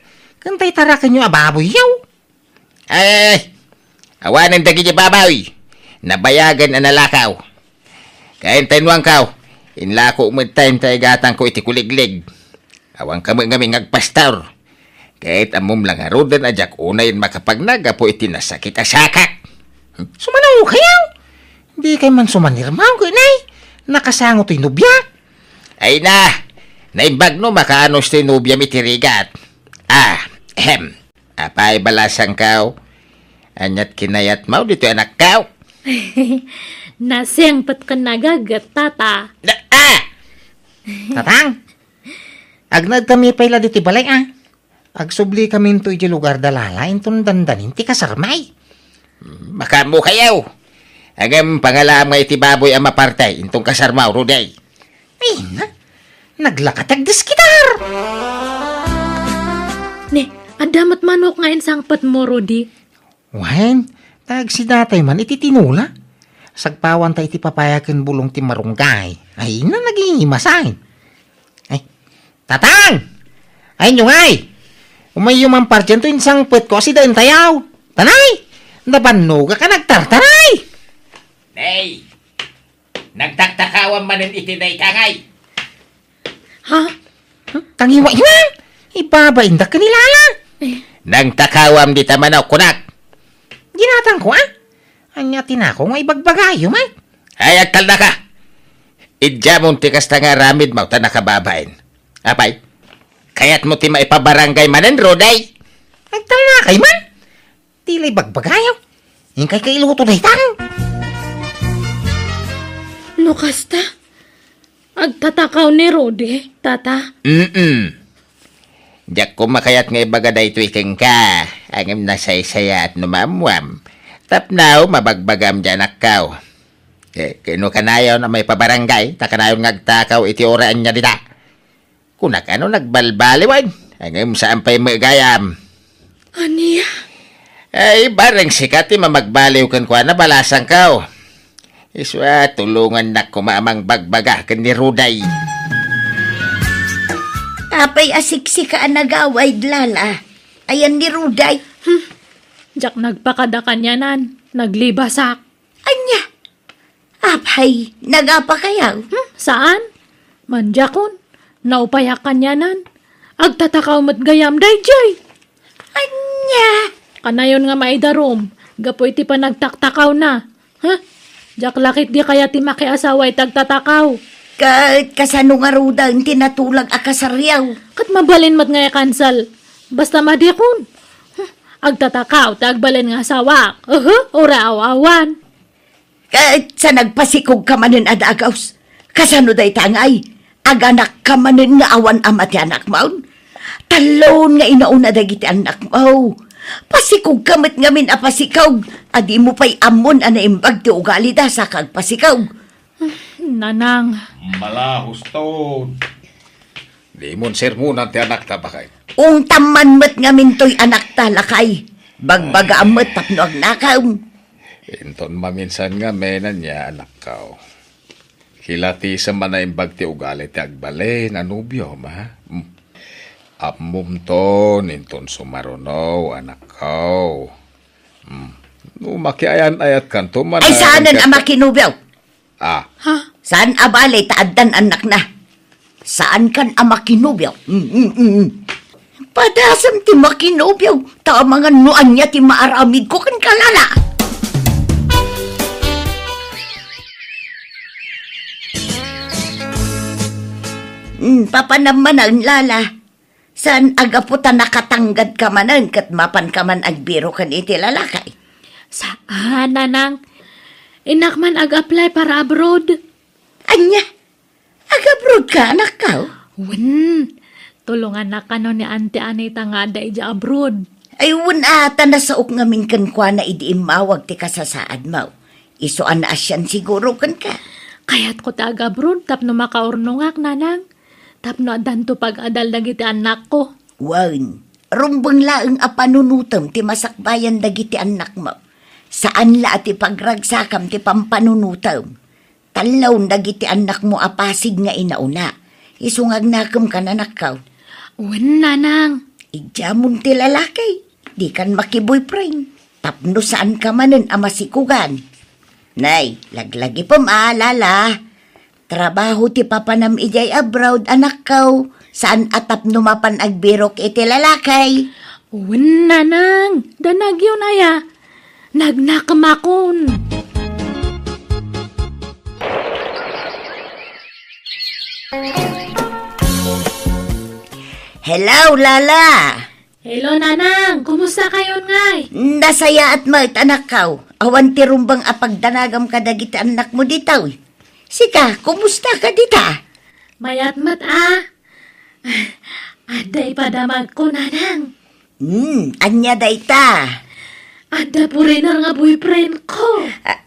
Ken tay tarakenyo a baboyyo. Ay, awanen dagiti baboy. Nabayagen a nalakaw. Ken ta inwangko, inlako met tay igatangko iti kuliglig. Awan kami ngamin nga agpastor. Ket ammom la ngaruden a diak unayen makapagna gapu iti nasakit a sakak. Sumano kayo? Di kay man sumanirmaw, ken ay, nakasango toy nobiak. Ay na, naimbag no makaanus toy nobiam iti rigat. Ah, ahem. Apay balasangko? Aniat kinayatmo ditoy anakko? Nasengpet ken nagaget, Tata. Na, ah! Tatang, agnaed kami pay la ditoy balay, a. Agsubli kaminto idiay lugar da Lala inton dandanin ti kasarmay. Makaammo kayo. Ngem pangalaam nga iti baboy a maparte inton kasarmaw, Ruday. Ay, na, naglaka ti agdiskitar. Ne, adda met manok nga insangpetmo, Rudy? Wen, ta agsidatay man iti tinola. Sagpawanta iti papaya ken bulong ti marunggay. Ay, na, nagimasain. Ay, Tatang! Ay, inyo ngay! Umayyo man pardian to insangpetko a sidaentayaw. Tanay! Nabannogak a nagtartaray! Nay! Nagtaktakawam manen iti dayta ngay! Ha? Tangiwa ina! Ibabaindak ken ni Lala! Eh. Nagtakawam dita manok, kunak! Ginatangko, a? Ania ti nako nga ibagbagayo, man? Ay, agtalnaka! Idiamon ti kasta nga aramidmo ta nakababain. Apay, kayatmo ti maipabarangay manen, Ruday? Agtalnakay man? Ti la ibagbagayo. Inkay kailuto daytan. No kasta, agtatakaw ni Rudy, Tata. Mm-mm. Diak koma kayat nga ibaga daytoy kenka, ngem nasaysayaat no maammuam. Tapno mabagbagam diay anakko. Eh, kano kanayon a maipabarangay, ta kanayon nga agtakaw iti ura ania dita. Kunak ano nagbalbaliwen, ngem saan pay met gayam. Ania? Ay, bareng sika ti mamagbaliw kenkuana, balasangko. Isu a, tulongannak koma a mangbagbaga ken ni Ruday. Apay a siksika a nagaway, Lala? Ayan ni Ruday. Hmm. Diak nagpakada kanianan, naglibasak. Ania? Apay, nagapa kayaw? Hmm, saan? Mandiakon, naupayak kanianan. Agtatakaw met gayam daydiay. Ania? Kanayon nga maidarum, gapu iti panagtaktakawna. Huh? Diak la ketdi kayat ti makiasawa iti agtatakaw. Ket kasano ngaruden ti natulag a kasariaw? Ket mabalin met nga i-cancel. Basta madiakon. Huh? Agtatakaw ti agbalin nga asawak. Uhu, ura aw-awan. Ket sa nagpasikogka manen a dagus, kasano dayta ngay? Aganakka manen nga awan ama ti anakmon? Talon nga inauna dagiti annakmo. Pasikogka met ngamin a pasikog, a dimo pay ammon a naimbag ti ugalida sa kagpasikog. Nanang. Malahuston. Dimon sermonan ti anakta, baket. Ungtam man met ngamin toy anakta, lakay. Bagbagaam met tapno agnakam. Inton maminsan ngamin ania, anakko. Kilatisem a naimbag ti ugali ti agbalin a nobiom, a? Hmm. Ammomton, inton sumaruno, anakko. Hmm. No makiayan-ayatkanto man. Ay, saanen a makinobio. Ah. Ha? Saan a bale ta addan annakna? Saankan a makinobio? Mm, mm, mm. Padasem ti makinobio, ta amangan no ania ti maaramidko kenka, Lala. Mm, papanam manen, Lala. Saan a gapu ta nakatanggadka manen ket mapanka man agbiro ken iti lalaki? Saan, Nanang. Innak man ag-apply para abroad. Ania? Ag-abroad ka, anakko? Wen, tulongannak kano ni Auntie Anita nga adda idiay abroad. Ay, wen a, ta nasaok ngamin kenkuana idi immawag ti kasasaadmo. Isu a naasian siguro kenka. Kayatko ti ag-abroad tapno makaurnongak, Nanang. Tapno addanto pag-adal dagiti annakko. Wen, Rumbeng laeng a panunutem ti masakbayan dagiti annakmo. Saan la a ti pagragsakam ti pampanunutem. Tallawon dagiti annakmo a pasig nga inauna. Isu nga agnakemkan, anakko. Wen, nanang. Idiamon ti lalaki. Dikan makiboyfriend. Tapno saanka manen a masikugan. Nay, laglagipem a, Lala. Trabaho ti papanam idiay abroad, anakko. Saan a tapno mapan agbirok iti lalaki. Wen, nanang. Danagyon aya. Nagnakemakon. Hello, Lala. Hello, Nanang. Kumusta kayon ngay? Nasayaat met, anakko. Awan ti rumbeng a pagdanagam kadagiti annakmo ditoy. Sika, kumusta ka dita? Mayat met, a. Adda ipadamagko, Nanang. Hmm, ania dayta? Adda foreigner nga boyfriend ko. A-,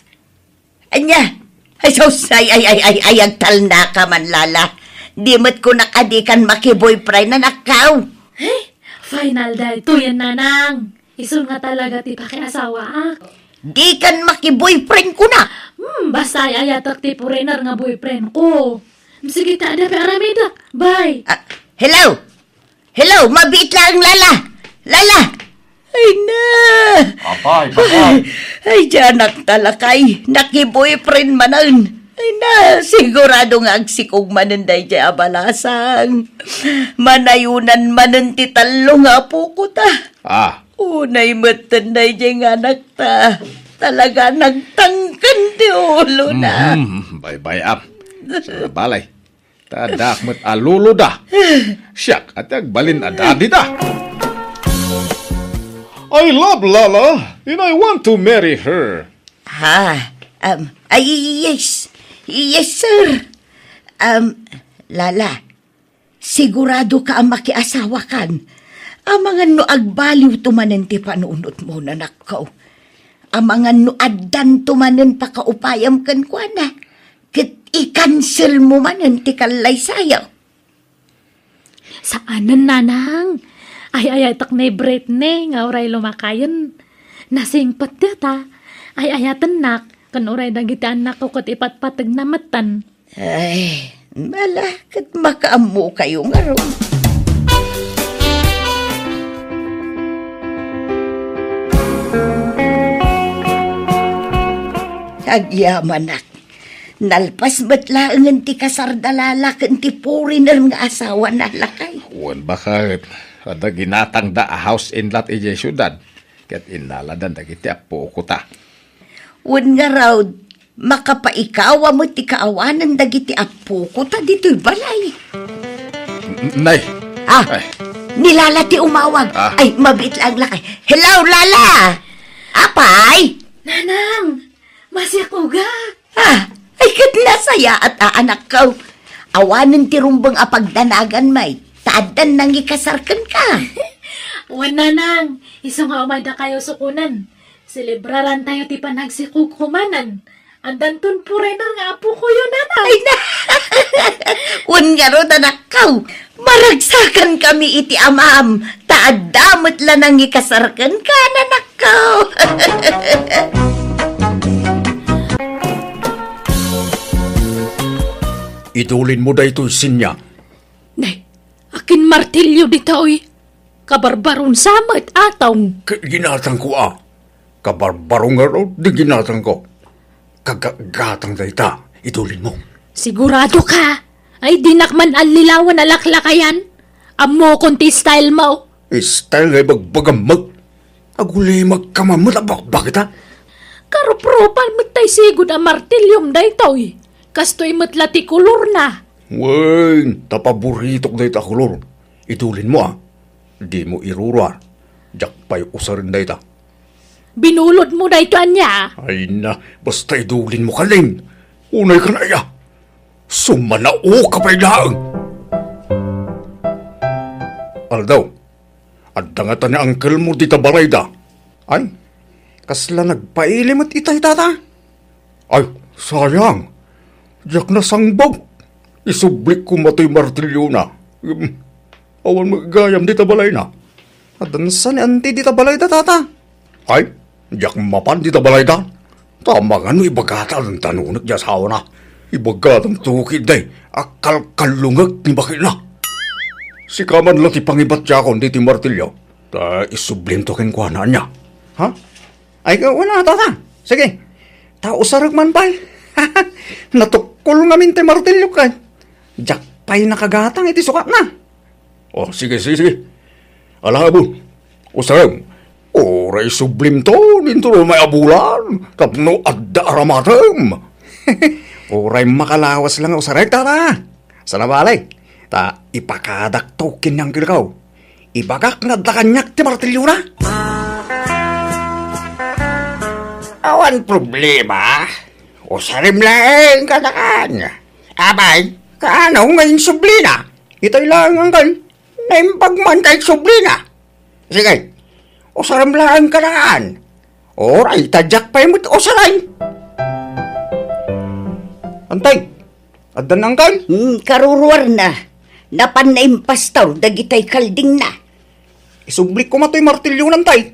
ania? Ay, sus, ay, ay, ay, ay, ay, agtalnaka man, Lala. Di met kunak a dikan makiboyfriend, anakko. Eh, final daytoyen, Nanang. Isun nga talaga ti pakiasawaak. Dikan makiboyfriend kunak. Hmm, basta ay-ayatek ti foreigner nga boyfriend ko. Sige ta, adda pay aramidek. Bye. Ah, hello? Hello, mabiit laeng, Lala. Lala! Ay na! Apay, apay. Ay, diay anak ta lakay. Nakiboyfriend manen. Ay na, sigurado nga agsikog manen daydiay a balasang. Manayonan manen ti tallo nga apoko ta. Ah. Unay metten daydiay nga anak ta. Talaga nagtangken ti ulona. Mhm, baybay-am. Sa balay. Ta addaak met a lolo da. Siak, a ti agbalin a daddy da. I love Lala, and I want to marry her. Ha? Um, ay, yes. Yes, sir. Um, Lala, sigurado ka a makiasawakan? Amangan no agbaliwto manen ti panunotmo, anakko. Amangan no addanto manen pakaupayam kenkuana, ket i-cancel mo manen ti kallaysayo. Saanen, Nanang. Ay-ayatek ni Britney nga uray lumakayen. Nasingpet dita. Ay-ayatennak, ken uray dagiti annakko ket ipatpategna metten. Ay, nala, ket makaammokayo ngarud. Agyamanak, nalpas met laengen ti kasar da Lala ken ti foreigner nga asawana, lakay. Wen, baket, adda ginatangda a house and lot idiay siudad, ket innaladan dagiti apokota. Wen ngarud, makapaikawa met ti kaawanan dagiti apokota ditoy balay. N-, nay. Ah, Ay. Ni Lala ti umawag. Ah. Ay, mabiit laeng lakay. Hello, Lala! Apay? Nanang, masiakogak. Ah, ay, ket nasayaat a, anakko. Awanen ti rumbeng a pagdanagan, may. Ta addan nangikasar kenka. Wen, Nanang, isu nga umaydakayo sukonen. Selebrarantayo ti panagsikogko manen. Addanton foreigner nga apokoyo, Nanang. Ay, na! Wen ngarud, anakko, maragsakankami iti amam, ta adda met la nangikasar kenka, anakko. Idulinmo daytoy, Sinya. Nay, akin martilyo ditoy? Kabarbaron sa met, atong. K-, ginatangko a. Kabarbaro ngarud ti ginatangko. Kagatgatang dayta, idulinmo. Sigurado ka? Ay, dinak man allilawan a laklakayan. Ammokon ti style mo. Style nga ibagbagam met. Agulimagka man met a bakbakita. Karupropan met tay sigud a martilyom daytoy. Kastoy met la ti kolorna. Wen, ta paboritok dayta a kolor. Idulinmo a. Dimo iruruar. Diak pay usaren dayta. Binulodmo daytoy ania? Ay na, basta idulinmo kalin. Unay kan aya. Sumanaoka pay laeng. Aldaw, adda ngata ni uncle mo dita balayda. Ay, kasla nagpaili met itay tata. Ay, sayang. Diak nasangbag. Isublik koma toy martilyona. Em, awan met gayam dita balayna. Adda sa ni Auntie dita balayda, Tata. Ay, diak mapan dita balayda. Ta mangano ibagata a dandanunek ti asawana. Ibagata a tukidda a kalkallungek ni baketna. Sika man la ti pangibatiakon ditoy martilyo. Ta isublimto kenkuana, ania? Ha? Ay, wen a, Tata. Sige. Ta usarek man pay. Natukkol ngamin ti martilyo ket diak pay nakagatang iti sukatna. O, sige, sige, sige. Ala, Abon. Usarem. Uray isublimto ditoy umay a bulan tapno adda aramatem. Uray makalawas la nga usarek, Tata. Saan a bale. Ta ipakadakto ken ni Uncle ko. Ibagak nga adda kaniak ti martilyona. Awan problema. Usarem laeng kanakan. Apay, kaano nga insublina? Itay laeng, Uncle. Naimbag man ta insublina. Sige, usarem laeng kanakan. Uray ta diak pay met usarem. Antay, addan, Uncle? Hmm, karuruarna. Napanna impastor dagitay kaldingna. Isublikko man toy martilyona, Tay.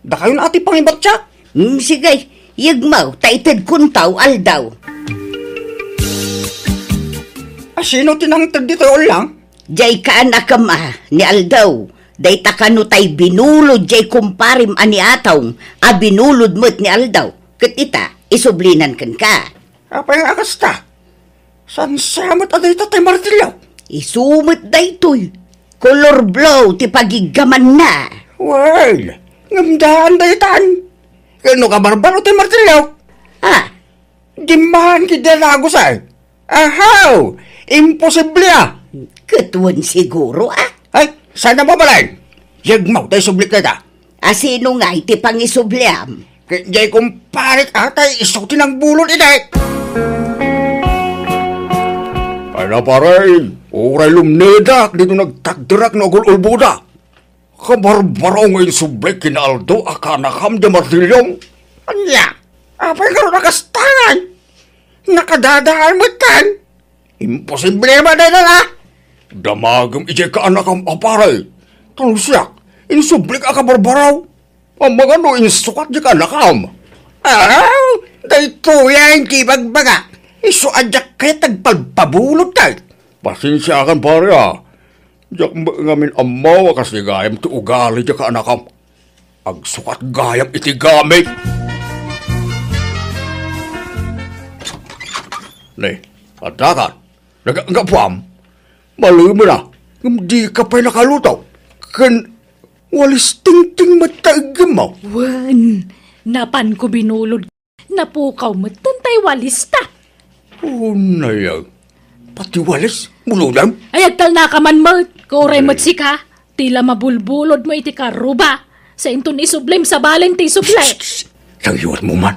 Dakayon a ti pangibatiak. Hmm, sige, yegmo, ta itedkonto, Aldaw. A, sino ti nangted ditoy ullang? Diay kaanakem a ni Aldaw. Dayta kano tay binulod diay kumparem a ni Atong a binulod met ni Aldaw. Ket ita, isublinan kenka. Apay nga kasta? Saan sa met a dayta tay martilyo? Isu met daytoy. Kolor blue ti pagiggamanna. Well, ngem daan daytan. Ken no kabarbaro tay martilyo? Ah, Dimmahan ketdi a naagusay. Ahaw! Imposible a! Ket wen siguro a. Ay, saan a mabalin? Yegmo ta isublik dayta. A, sino ngay ti pangisubliam? Ket diay kumparek a tay isu ti nangbulod idi. Ay na, pare, uray lumnedak ditoy nagtakderak no agul-ulboda. Kabarbaro nga insubli ken ni Aldaw a kaanakam diay martilyom. Ania? Apay ngarud a kasta ngay? Nakadadaan metten. Imposible met dayta a. Damagem idiay kaanakam a pare. Ta no siak, insublik a kabarbaro. Amangan no insukat diay kaanakam. Aw, daytoyen ti ibagbagak. Isu a diak kayat agpalpabulod kay. Pasensiakan, pare, a. Diak met ngamin ammo a kas gayam ti ugali diay kaanakam. Agsukat gayam iti gamit. Ne, addakan. Naganggapuam. Malemen a. Ngem dika pay nakaluto. Ken walis tingting met ta iggemmo. Wen, napanko binulod. Napukaw metten tay walista. Unay, pati walis, bulodem? Ay, agtalnaka man met. Kuray met sika. Ti la mabulbulodmo iti karuba. Sainton isublem, sabalen ti isublek. Shh, shh, shh. Lagiwatmo man.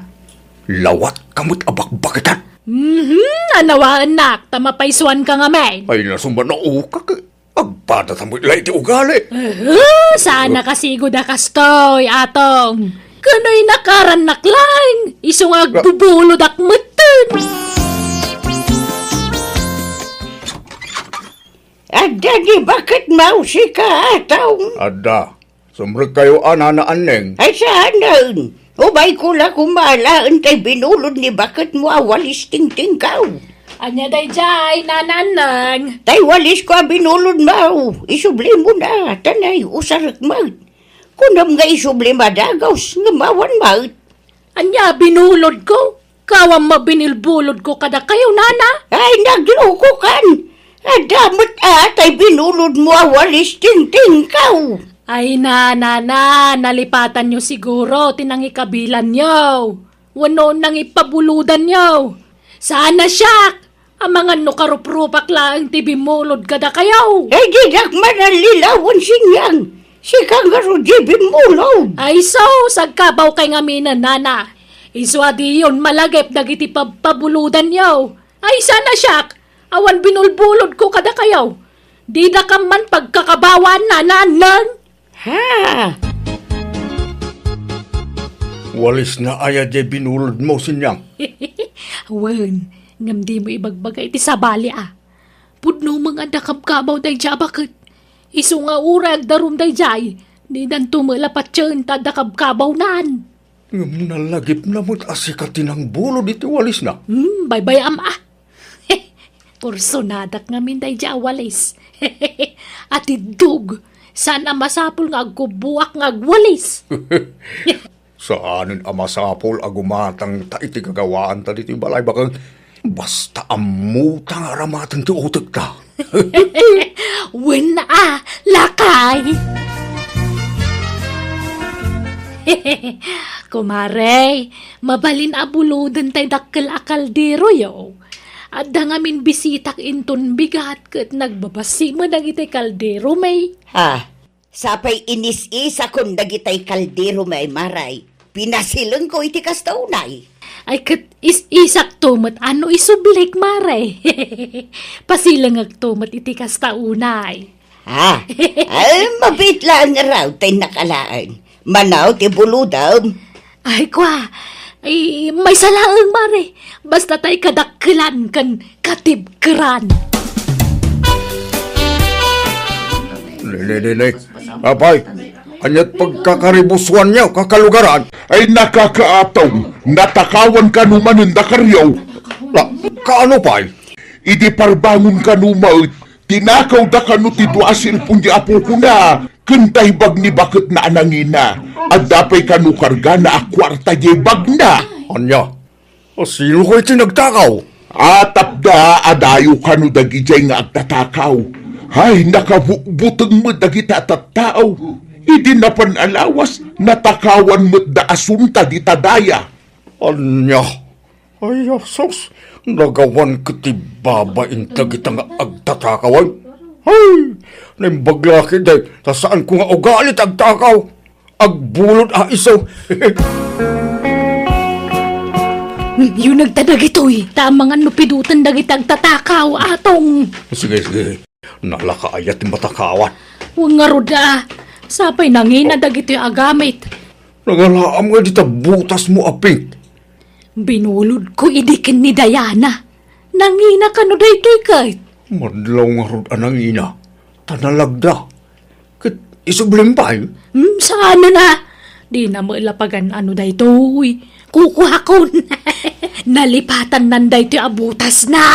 Lawatka met a bakbaketan. Mhm, anawaennak, ta mapaysuanka ngamin. Ay, nasuman a ukak, eh. Agpadata met la iti ugali. Uhu, saan a kasigud a kastoy, Atong. Kanoy nakarannak laeng, isu nga agbubulodak metten. Adda ni baketmo, sika, Atong? Adda. Sumrekkayo a, Nana Anneng. Ay, saanen. Ubayko la koma laeng tay binulod ni baketmo a walis tingtingkaw. Ania daydiay, Nana Anneng? Tay walisko a binulodmo, isublimon a, ta nay, usarek met. Kunam nga isublem a dagus, ngem awan met. Ania binulodko? Kawam a binulbulodko kadakayo, Nana? Ay, naglokokan! Adda met a tay binulodmo a walis tingtingkaw. Ay, Nana, nalipatanyo siguro ti nangikabilanyo. Wenno nangipabulodanyo. Saan a siak! Amangan no karuprupak laeng ti bimmulod kadakayo. Ay, dinak manallilawan, Sinyang. Sika ngarud ti bimmulod. Ay, sus, agkabawkay ngaminen, Nana. Isu a diyon malagip dagiti pabpabulodanyo. Ay, saan a siak, awan binulbulodko kadakayo. Didakam man pagkakabawan, Nana Anneng. Ha? Walisna aya diay binulodmo, Sinyang? Wen, ngem dimo ibagbaga iti sabali a. Pudno met nga adda kabkabaw daydiay a baket. Isu nga uray agdarum daydiay, Didanto met la patien ta adda kabkabawnan. Ngem nalagipna met a sika ti nangbulod iti walisna. Hmm, baybay-am a. Kursonadak ngamin daydiay a walis. Atiddog, saan a masapul nga agkubboak nga agwalis. Saanen a masapul a gumatangta iti gagawaanta ditoy balay baken basta ammota nga aramaten ti utekta. Wen a, lakay! Kumare, mabalin a buloden tay dakkel a kalderoyo. Adda ngamin bisitak inton bigat ket nagbabasi met dagiti kaldero, may. Ha? Sapay inis-isakon dagitay kaldero, may, Mare. Pinasilengko iti kasta unay. Ay, ket is-isakto met a no isublik, Mare. Pasilengekto met iti kasta unay. Ha? Ay, mabiit laeng ngarud tay nakalaen. Mano ti bulodem? Ay, kua. Ay, maysa laeng, Mare. Basta tay kadakkelan ken katibkeran. Ne, ne, ne, ne. Apay, ania't pagkakaribusuanyo, kakalugaran? Ay, nakakaatong, natakawan kano manen dakaryo. La, kaano pay? Idi parbangon kano met, tinakawda kano ti dua a cellphone di apokona, ken tay bag ni baketna a nangina. Adda pay kano kargana a kuarta diay bagna. Ania? A, sino kay ti nagtakaw? Atapda a dayo kano dagidiay nga agtatakaw. Ay, nakabukbuteng met dagita a tattao. Idi napan a lawas, natakawan met da a sunta dita daya. Ania? Ay, a sus, nagawan ket ti babain dagita nga agtatakaw. Ay, naimbag la ketdi, ta saanko nga ugali ti agtakaw. Agbulod a isu. Yunegta dagitoy, ta amangan no pidoten dagiti agtatakaw, Atong. Sige, sige. Nalaka aya ti matakawan. Wen ngarud a, sapay nangina dagitoy a gamit. Nangalaam nga dita butasmo a pink. Binulodko idi ken ni Diana. Nangina kano daytoy ket? Madlaw ngarud a nangina, ta nalagda. Ket isublim pay? Hmm, saanen a. Dina met la pagan-ano daytoy. Kukuakon. Nalipatannan daytoy a butasna.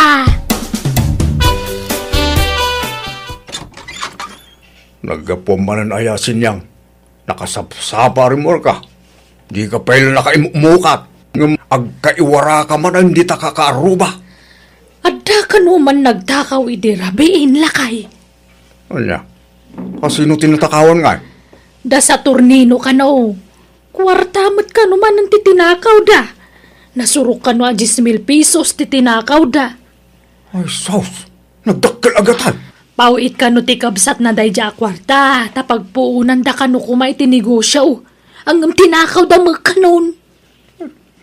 Naggapuam manen aya, Sinyang? Nakasapsapa a rimmuarka. Dika pay la nakaimukmukat. Ngem agkaiwaraka manen dita kakaarruba. Adda kano man nagtakaw idi rabiin, lakay? Ania? Kasino ti natakawan ngay? Da Saturnino kano. Kuarta met kano manen ti tinakawda. Nasurok kano a dies mil pesos ti tinakawda. Ay, sus! Nagdakkel a gatad! Paw-it kano ti kabsatna daydiay a kuarta, ta pagpuonanda kano koma iti negosio. Ngem tinakawda met kanon.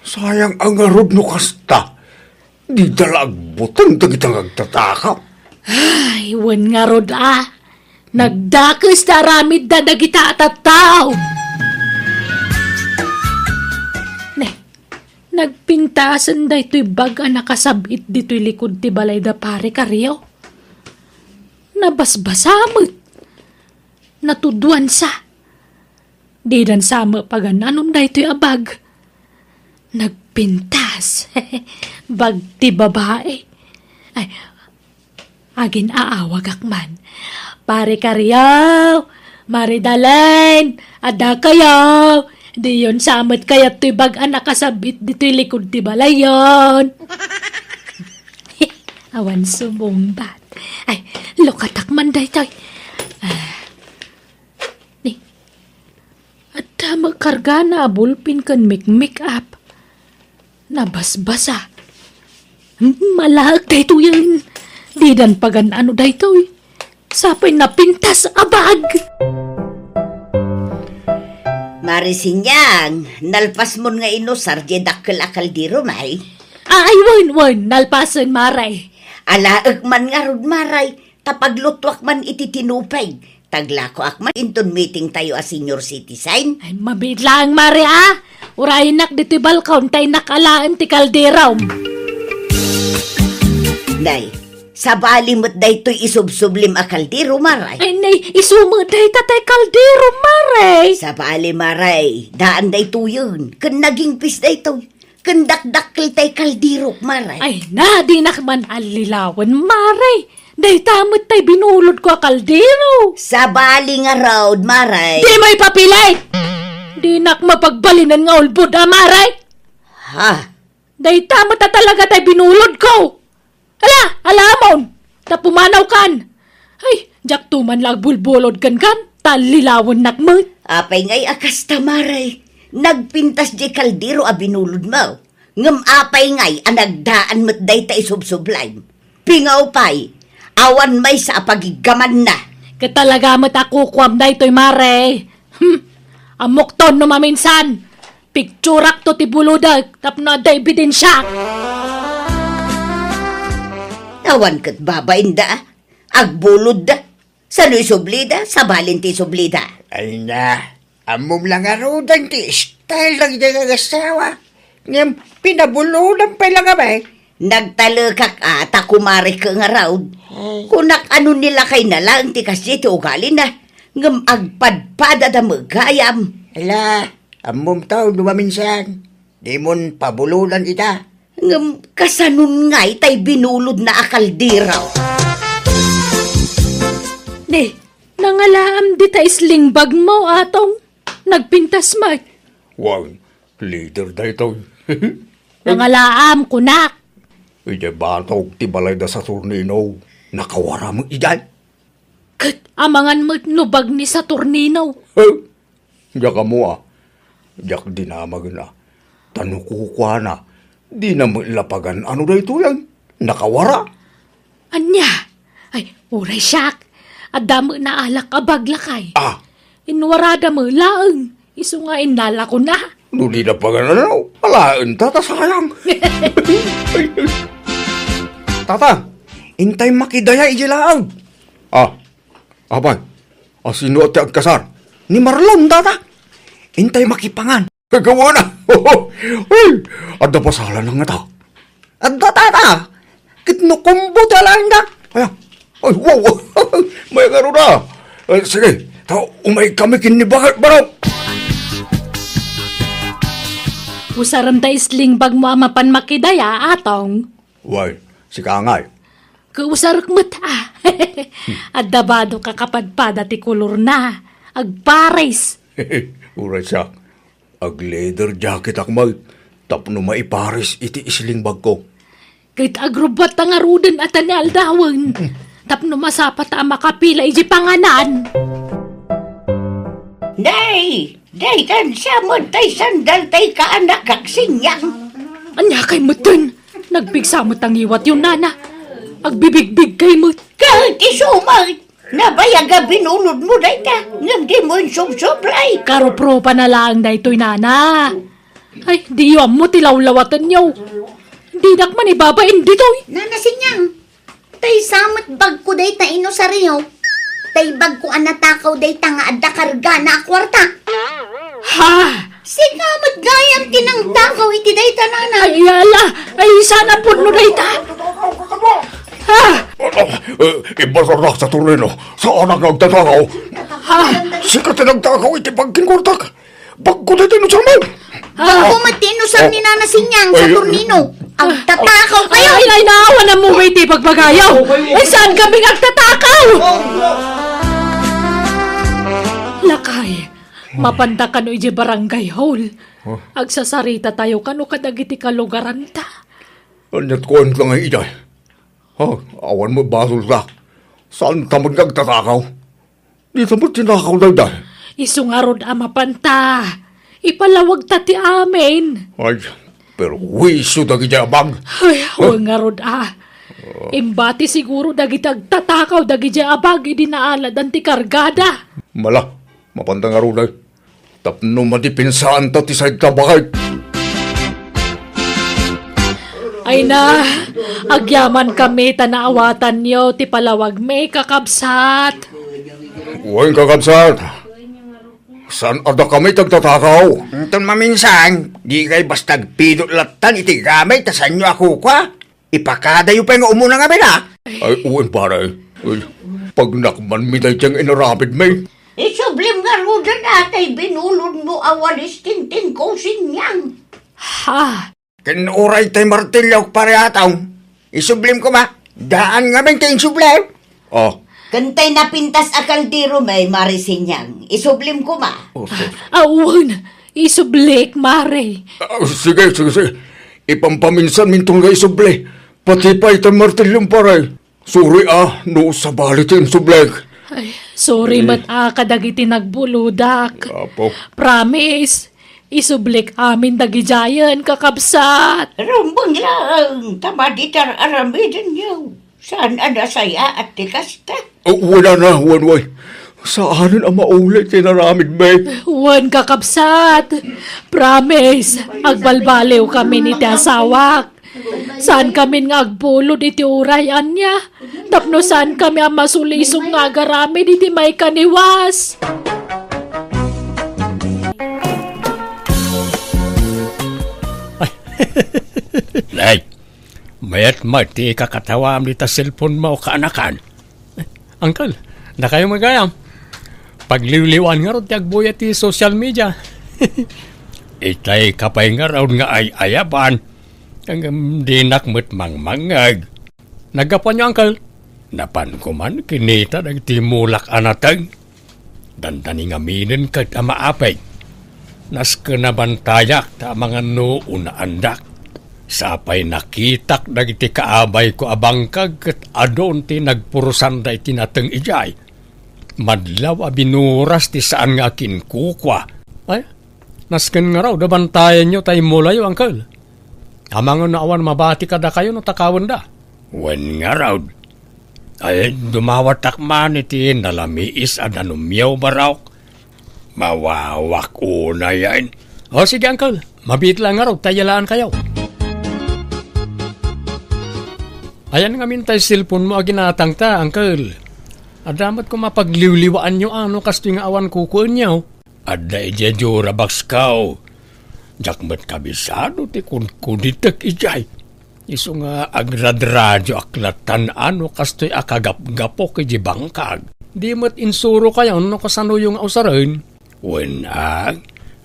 Sayang a ngarud no kasta. Dida la agbuteng dagita nga agtatakaw. Ay, wen ngarud a. Nagdakes ti aramidda dagita a tattao. Ne, nagpintasen daytoy bag a nakasab-it ditoy likud ti balay da Pare Kario. Nabasbasa met. Natuduansa. Didan sa met pagan-anon daytoy a bag. Nagpintas. Bag ti babai. Ay, agin-aawagak man. Pare Kario, Mare Dalen, adda kayo. Diyon sa met kayat toy bag a nakasab-it ditoy likud ti balayon. Awan sumungbat. Ay, lukatak man daytoy. Ah, Ni, adda met kargana a bulpen ken make-make up. Nabasbasa. Hmm, malaek daytoyen. Didan pagan-ano daytoy. Sapay napintas a bag. Mare Sinyang, nalpasmon nga inusar diay dakkel a kaldero, may? Ay, wen, wen, nalpasen, Mare. Alaek man ngarud, Mare. Ta paglutuak man iti tinupay, taglakoak man inton meeting tayo a senior citizen. Ay, mabiit laeng, Mare, a. Urayenak ditoy balkon, ta innak alaen ti kalderom. Nay, Sabali met daytoy isubsublim a kaldero, Mare. Ay, nay, isu met dayta tay kaldero, Mare. Sabali, Mare, daan daytoyen, ken nagingpis daytoy. Ken dakdakkel tay kalderok, Mare. Ay na, dinak man allilawen, Mare. Dayta met tay binulodko a kaldero. Sabali ngarud, Mare. Di mo ipapilit! Dinak mapagbalinen nga ulbod a, Mare. Ha? Dayta met a talaga tay binulodko. Ala, alamon, ta pumanawkan. Ay, diakto man la agbulbulod kenkan, ta allilawennak met. Apay ngay a kasta, Mare? Nagpintas di kaldero a binulodmo. Ngem apay ngay a nagdaan met dayta isubsublim? Pingaw pay, awan maysa a pagiggamanna. Ket talaga met a kukuam daytoy, Mare. Hmm, ammokton no maminsan. Picturakto ti bulodek tapno adda ebidensiak. Awan ket babainda, agbulodda. Sano isublida? Sabalin ti isublida. Ay na, ammom la ngaruden ti style dagiti agassawa. Ngem pinabulodan pay la kami. Nagtalekak a ta kumarek ngarud. Ay. Kunak a no ni lakayna laeng ti kasdi ti ugalina. Ngem agpadpadada met gayam. Ala, ammom taw no maminsan. Dimon pabulodan ita. Ngem kasanon ngay tay binulodna a kaldero? Ni, nangalaam dita sling bagmo, Atong. Nagpintas met. Wen, leader daytoy. Nangalaam, kunak. Idiay batog ti balayda Saturnino, nakawara met idiay. Ket amangan met no bag ni Saturnino. Eh, diak ammo a. Diak dinamagen a. Ta no kukuana, dina met la pagan-ano daytoy a nakawara. Ania? Ay, uray siak. Adda met naalak a bag, lakay. Ah. Inwarada met laeng. Isu nga innalakon a. No dina pagan-ano, alaen ta, ta sayang. Tata, intay makidaya idiay laeng. Ah, apay, a sino ti agkasar? Ni Marlon, tata. Intay makipangan. Kagawana. Ay, adda pasalan nga ta. Adda, tata. Ket no kumbo ti alaenda. Ay, ay, wow. May ngarud a. Eh, sige, ta umay kami ken ni Bakit Barok. Usarem ta sling bagmo a mapan makidaya, Atong. Wen, sika ngay. Kausarek met, ah. Adda badok a kapadpada ti kolorna. Agpares. Uray siak. Ag-leather jacketak met tapno maipares iti sling bagko. Ket agrubbuatta ngaruden a ta ni aldawen. Tapno masapata a makapila iti panganan. Nay, daytan sa met tay sandal tay kaanak, Kagsinyang. Ania kay metten? Nagpigsa met a ngiwatyo, nana. Agbibigbig kay met. Ket isu met, nabayag a binulodmo dayta, ngem dimo insubsublay. Karuprupana laeng daytoy, nana. Ay, diyo ammo ti lawlawatenyo. Dinak man ibabain ditoy. Nana Sinyang, tay sa met bagko dayta inusaryo. Tay bagko a natakaw dayta nga adda kargana a kuarta. Ha? Sika met gayam ti nangtakaw iti dayta, nana. Ay, ala. Ay, saan a pudno dayta? Ha? Eh, imbasarnak Saturnino. Saanak nga agtatakaw. Ha? Sika ti nagtakaw iti bag ken kuartak. Bagko dayta inusarmo. Ah. Bagko met ti inusar ni Nana Sinyang, Saturnino. Agtatakaw kayo. Ay, ay, naawan mo ba iti pagbagayo? Ay, saan kami agtatakaw? Lakay, mapanta kano iti barangay hall. Huh? Agsasarita tayo kano kadagiti kalugaranta. Aniat kuan ka nga iday? Ha? Awan mo basolta. Saan ta met nga agtatakaw? Dita met tinakaw dayta. Isu ngarud a mapanta. Ipalawag ta ti amin. Ay, perwisyo dagiti abag. Ay, wen ngarud a. Imbati siguro dagiti agtatakaw dagiti abag idi naaladan ti kargada. Mala, mapanta ngarud ay. Tapno madipensaan ta ti saydta, Bakit. Ay na, agyaman kami ta naawatanyo ti palawagmi, kakabsat. Wen, kakabsat. Saan a dakami ti agtatakaw? Inton maminsan, dikay basta agpidot lattan iti gamit ta saanyo a kukua. Ipakadayo pay nga umuna ngamin, a. Ay, wen, pare. Ay, pagnakmanmi daytoy nga inaramidmi. Isublim ngaruden a tay binulodmo a walis tingtingko, Sinyang. Ha? Ken uray tay martillo, pare Atong. Isublim koma. Daan ngamin ti insubli. Oh. Ken tay napintas a kaldero, Mare Sinyang. Isublim koma. Oh, sus. Awan, isublik, Mare. Ah, sige, sige, sige. Ipampaminsanmi inton nga isubli. Pati pay tay martillom, pare. Sorry, ah, no sabali ti insublik. Ay, sorry Eh. met, ah, kadagiti nagbulodak. Apo. Promise, isublik amin dagidiayen, kakabsat. Rumbeng lang, ta madi ti ar-aramidenyo. Saan a nasayaat ti kasta? Oh, wala na, wen, wen. Saanen a mauli ti inaramidmi. Wen, kakabsat. Promise, agbalbaliwkamin iti asawak. Saan kamin nga agbulod iti uray ania, tapno saan kami a masulisog nga agaramid iti maikaniwas. Nay, mayat met ti ikakatawam dita cellphone mo, kaanakan. Uncle, dakayo met gayam. Pagliwliwaan ngarud ti agbuya ti social media. Itay ka pay ngarud nga ay-ayaban. Ngem dinak met mangmangngeg. Naggapuanyo, Uncle? Napanko man kinita dagiti mulak a nateng. Dandani ngaminen ket a maapeg. Nasken a bantayak ta amangan no unaandak. Sapay nakitak dagiti kaabayko a bangkag ket adun ti nagpurusanda iti nateng idiay. Madlaw a binuras ti saan nga akinkukua. Ay, nasken ngarud a bantayanyo ta immulayo, Uncle. Amangan no awan mabati kadakayo no takawenda. Wen ngarud. Ay, dumawatak man iti nalamiis a danumyo, Barok. Mawawak unayen. O, sige, Uncle. Mabiit lang ngarud ta iyalaankayo. Ayan ngamin tay cellphone mo a ginatangta, Uncle. Adda met koma pagliwliwaanyo a no kastoy nga awan kukuenyo. Adda idiay Durabox ko. Diak met kabisado ti kunkunitek idiay. Isu nga agradradio ak latan a no kastoy a kagapgapok idiay bangkag. Di met insurokayon no kasanoyo nga usaren. Wen a,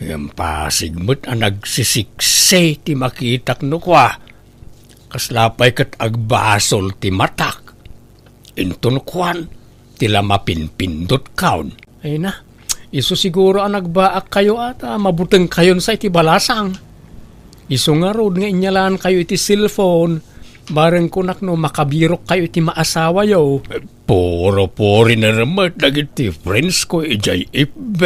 ngem pasig met a nagsisiksi ti makitak no kua. Kasla pay ket agbasol ti matak. Inton kuan, ti la mapinpindot kaon. Ay na, isu siguro a nagbaak kayo ata, mabuteng kayon sa iti balasang. Isu ngarud nga inyalaankayo iti cellphone, bareng kunak no makabirok kayo iti maasawayo. Puro puri na remet dagiti friends ko idiay F B.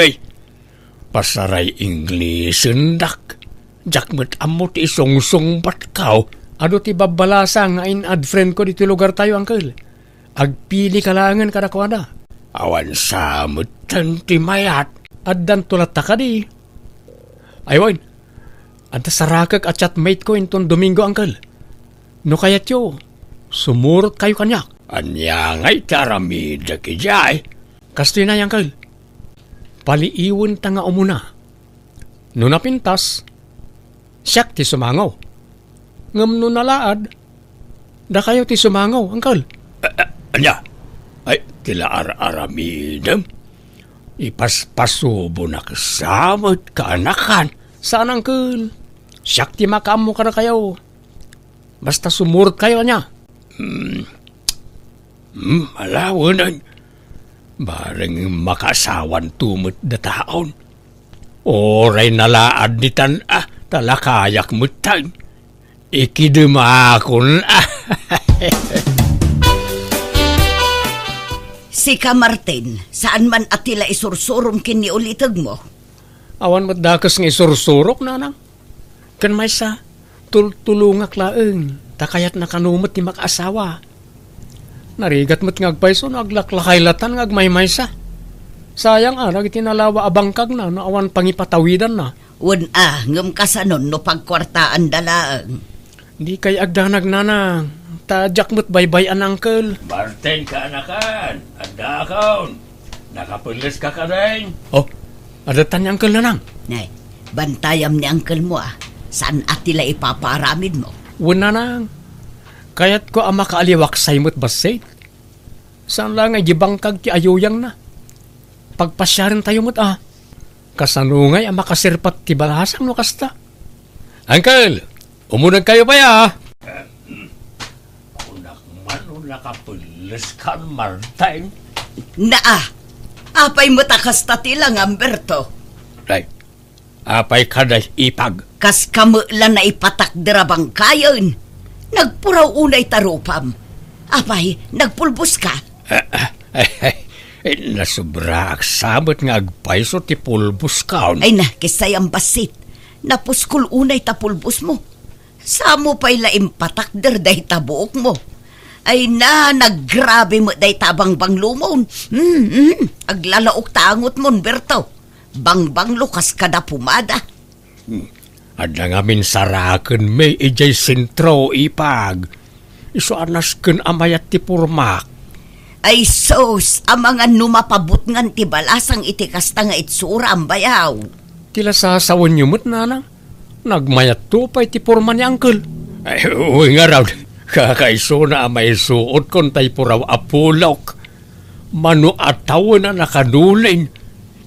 Pasaray Inglesen dak. Diak met ammo ti isungsungbat kaw. Adu ti babbalasang nga in-add friend ko ditoy lugar tayo, Uncle. Agpili ka laengen kadakuada. Awan sa metten ti mayat. Addanto latta kadi. Ay wen, adda sarakek a chatmate ko inton Domingo, Uncle. No kayatyo, sumurot kayo kaniak. Ania ngay ti aramidek idiay? Kastoy na, Uncle. Paliiwenta nga umuna. No napintas, siak ti sumango. Ngem no nalaad, dakayo ti sumango, Uncle. A-, a-, ania? Ay, ti la ar-aramidem? Ipaspasubonak sa met, kaanakan. Saan, Uncle. Siak ti makaammo kadakayo. Basta sumurot kayo, ania? Hmm. Hmm, alawen, bareng makaasawanto met dataon. Oray nalaad ditan, ah, talakayak metten. Ikidemakon, ah. Sika, Martin, saan man a ti la isursurom ken ni ulitegmo? Awan met dakes nga isursurok, nanang. Ken maysa, tultulongak laeng, ta kayatna kano met ti makaasawa. Narigat met nga agpayso no aglaklakay latan nga agmaymaysa. Sayang a, dagiti nalawa a bangkagna no awan pangipatawidanna. Wen a, ngem kasanon no pagkuartaanda laeng? Dikay agdanag, nanang, ta diak met baybay-an, Uncle. Martin, kaanakan, addakon. Nakapelles ka kadin? Oh, adda tan ni Uncle, nanang. Nay, bantayam ni Uncle mo, ah. Saan a ti la ipapaaramid mo? Wen, nanang. Kayatko a makaaliwaksay met bassit. Saan la nga idi bangkag ti ayuyangna. Pagpasiarentayo met a. Kasano ngay a makasirpat ti balasang no kasta? Uncle, umunegkayo pay a. Kunak man no nakapelles kan, Martin. Naa, apay met a kasta ti langam, Berto? Day, apay kada ipag? Kas kami la naipatakder a bangkayen. Nagpuraw unay ta rupam. Apay, nagpulbos ka? Ah, ah, ay, ay, eh, nasobraak sa met nga agpayso ti pulbos kaon. Ay na, kisayam bassit. Napuskol unay ta pulbos mo. Samo pay la impatakder dayta buok mo. Ay na, naggrabe met dayta a bangbanglomon. Hmm, hmm, aglalaok ta angotmon, Berto. Bangbanglo kas kada pumada. Hmm. Adda ngamin saraken mi idiay sentro, ipag. Isu a nasken a mayat ti pormak. Ay sus, amangan no mapabutngan ti balasang iti kasta nga itsuram, bayaw. Ti la sasawenyo met, nanang. Nagmayatto pay ti porma ni Uncle. Ay, uy, ngarud. Kakaisuna a maisuotkon tay puraw a pulok. Mano a tawen a nakanulin.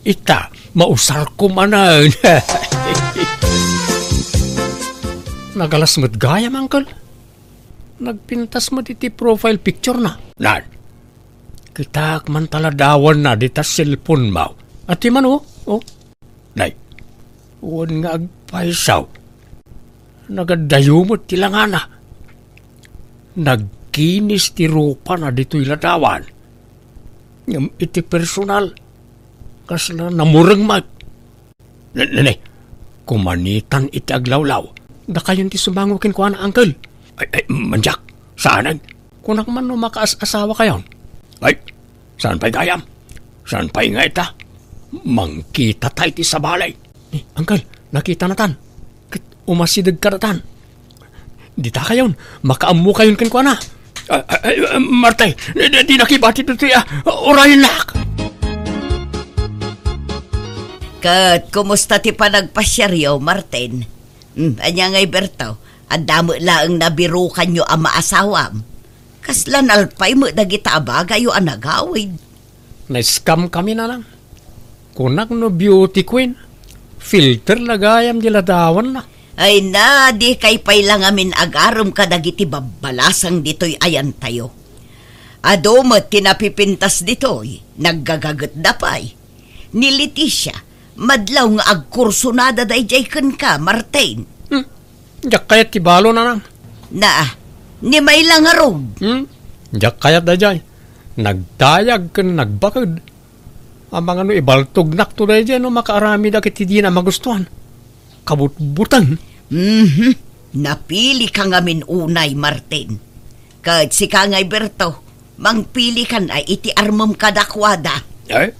Ita, mausarko manen. Nagalas met gayam, Uncle. Nagpintas met iti profile picture na. Nan, kitaak man ta ladawanna dita cellphone mo. Ati man, oh. Oh. Nay, wen nga agpayso. Nagaddayo met ti langana. Nagkinis ti rupana ditoy ladawan. Ngem iti personal, kasla namureng met. Ne, ne, ne. Kumanitan iti aglawlaw. Dakayon ti sumango kenkuana, Uncle. Ay, ay, mandiak. Saanen? Kunak man no makaas-asawa kayon. Ay, saan pay gayam? Saan pay nga ita? Mangkita tay ti sabali. Eh, Uncle, nakita natan. Ket umasideg kadatan. Dita kayon, makaammo kayon kenkuana. Ah, ah, ah, Martay, di, di, di nakibati ditoy, ah, urayennak. Ket kumusta ti panagpasiaryo, Martin? Hmm, ania ngay, Berto? Adda met laeng nabirukanyo a maasawam. Kasla nalpay met dagita a bagayyo a nagawid. Na-scam kami, nanang. Kunak no beauty queen, filter la gayam di ladawanna. Ay na, dikay pay la ngamin agarem kadagiti babbalasang ditoy ayantayo. Adu met ti napipintas ditoy, naggagagetda pay. Ni Leticia, madlaw nga agkursunada daydiay kenka, Martin. Hmm. Diak kayat ti balo, nanang. Naa, ni may la ngarud. Hmm? Diak kayat daydiay. Nagdayag ken nagbaked. Amangan no ibaltognakto daydiay no makaaramid dagiti dina magustuhan. Kabutbuteng. Mhm. Napili ka ngamin unay, Martin. Ket sika ngay, Berto, mangpili kan a iti armem kadakuada. Eh?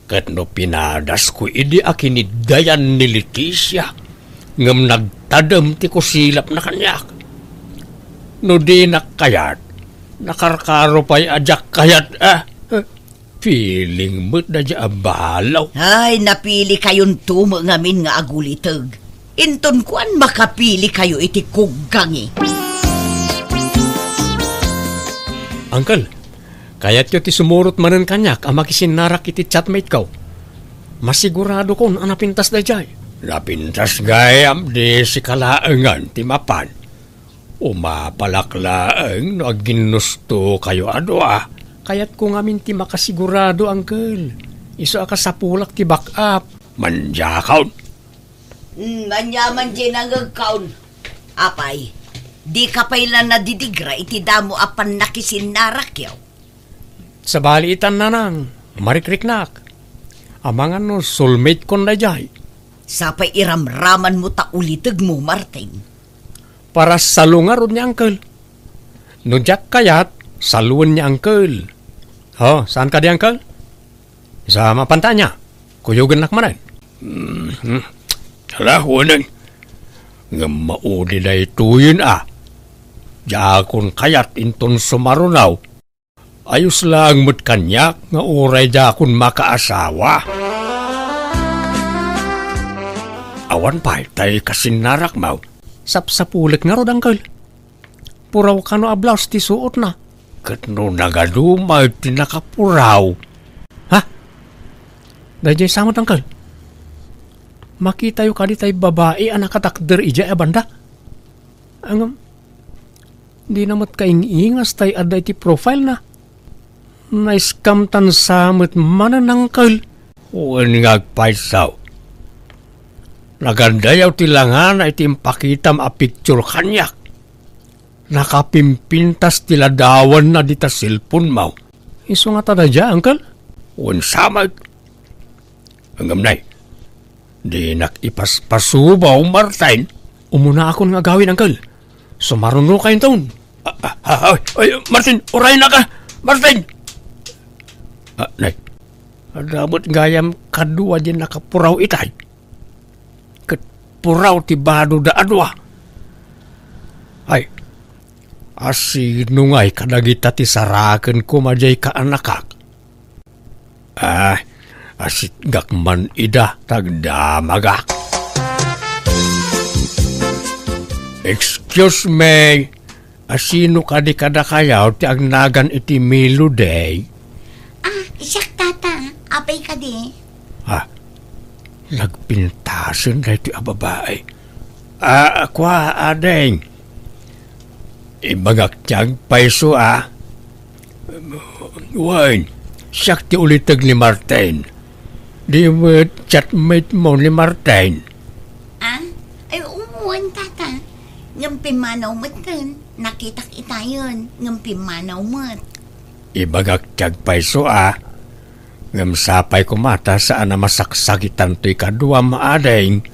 Ket no pinadasko idi a kiniddayan ni Leticia, ngem nagtadem ti kusilapna kaniak. No dinak kayat, nakarkaro pay a diak kayat, ah. Feeling met daydiay a balo. Ay, napili kayonto met ngamin nga aguliteg. Inton kuan, makapili kayo iti kuggangi. Uncle, kayatyo ti sumurot manen kaniak a makisinnarak iti chatmate ko. Masiguradokon a napintas daydiay. Napintas gayam di sika laengen ti mapan. Umapalak laeng no agginnusto kayo a dua. Kayatko ngamin ti makasigurado, Uncle. Isu a kasapulak ti back up. Mandiakon. Hmm, ania man di nangegkaon? Apay, di ka pay la nadidigra iti damo a pannakisinnarakkyo? Sabali itan, nanang, marikriknak. Amangan no soulmate kon daydiay. Sapay iramraman mo ta ulitegmo, Martin. Para salungarod ni Uncle. No diak kayat, saluen ni Uncle. Oh, saan kadi, Uncle? Sa mapantanya, kuyogennak manen. Mhm. Ala, weneng. Ngem maudi daytoyen a. Diakon kayat inton sumaruno. Ayos laeng met kaniak nga uray diakon makaasawa. Awan pay tay kasinnarakmo. Sapsapulek ngarud, Uncle. puraw kano a blouse ti suotna. Ket no nagadu met ti nakapuraw? Ha? Daydiay sa met, Uncle. Makitayo kadi tay babai a nakatakder idiay a banda? Ngem, dina met kaing-ingas tay adda iti profile na. Na-scam tan sa met manen, Uncle. Wen nga agpayso. Nagandayaw ti langana iti impakitam a picture kaniak. Nakapimpintas ti ladawanna dita cellphone mo. Isu ngata daydiay, Uncle? Wen sa met. Ngem nay, dinak ipaspasubaw, Martin. Umunaakon nga agawid, Uncle. Sumaruno kayonton. Ah, ah, ah, ay, Martin, uraynak a, Martin! Ah, nay, adda met gayam kadua diay nakapuraw itay. Ket puraw ti badoda a dua. Ay, asino ngay kadagita ti saraken koma diay kaanakak? Ah, asitgak man ida, tagdamagak. Excuse me, asino kadi kadakayo ti agnagan iti Melody? Ah, siak, tata. Apay kadi? Ah, nagpintasen daytoy a babai. Ah, kua, ading. Ibagak ti agpayso a. Wen, siak ti uliteg ni Martin. Di met chatmate mo ni Martin? Ah? Ay, wen, tata. Ngem pimmanaw met ken. Nakitak itayen, ngem pimmanaw met. Ibagak ti agpayso a. Ngem sapay koma ta saan a masaksakitan toy kaduam, ading.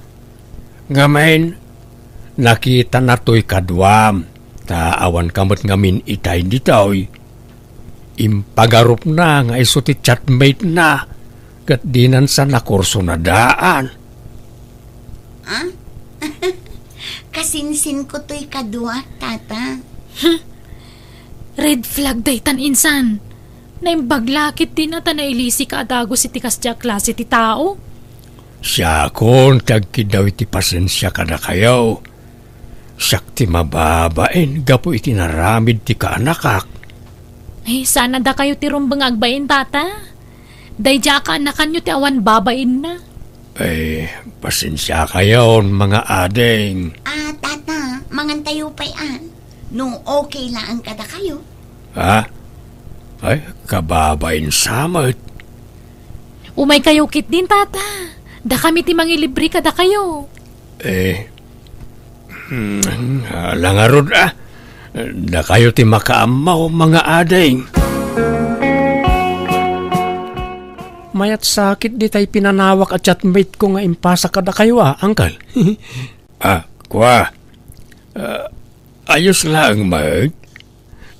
Ngamin, nakitana toy kaduam, ta awan ka met ngamin itay ditoy. Impagarupna nga isu ti chatmate na, ket dinan sa nakursunadaan. Ah? Kasinsinko toy kadua, tata. Red flag daytan, insan. Naimbag la ket dina ta nailisika a dagus iti kasdiay a klase ti tao. Siakon ti agkiddaw iti pasensia kadakayo. Siak ti mababain gapu iti naramid ti kaanakak. Ay, saan a dakayo ti rumbeng nga agbain, tata? Daydiay a kaanakanyo ti awan babainna. Ay, pasensiakayon, mga ading. Ah, tata, mangantayo pay, ah. No okay laeng kadakayo. Ha? Ay, kababain sa met. Umaykayo ketdin, tata. Dakami ti mangilibre kadakayo. Eh, hmm, ala ngarud, ah. Dakayo ti makaammo, mga ading. Mayat sakit ditay pinanawak a chatmate ko nga impasa kadakayo, ah, uncle. Ah, kua. Ah, ayos laeng met.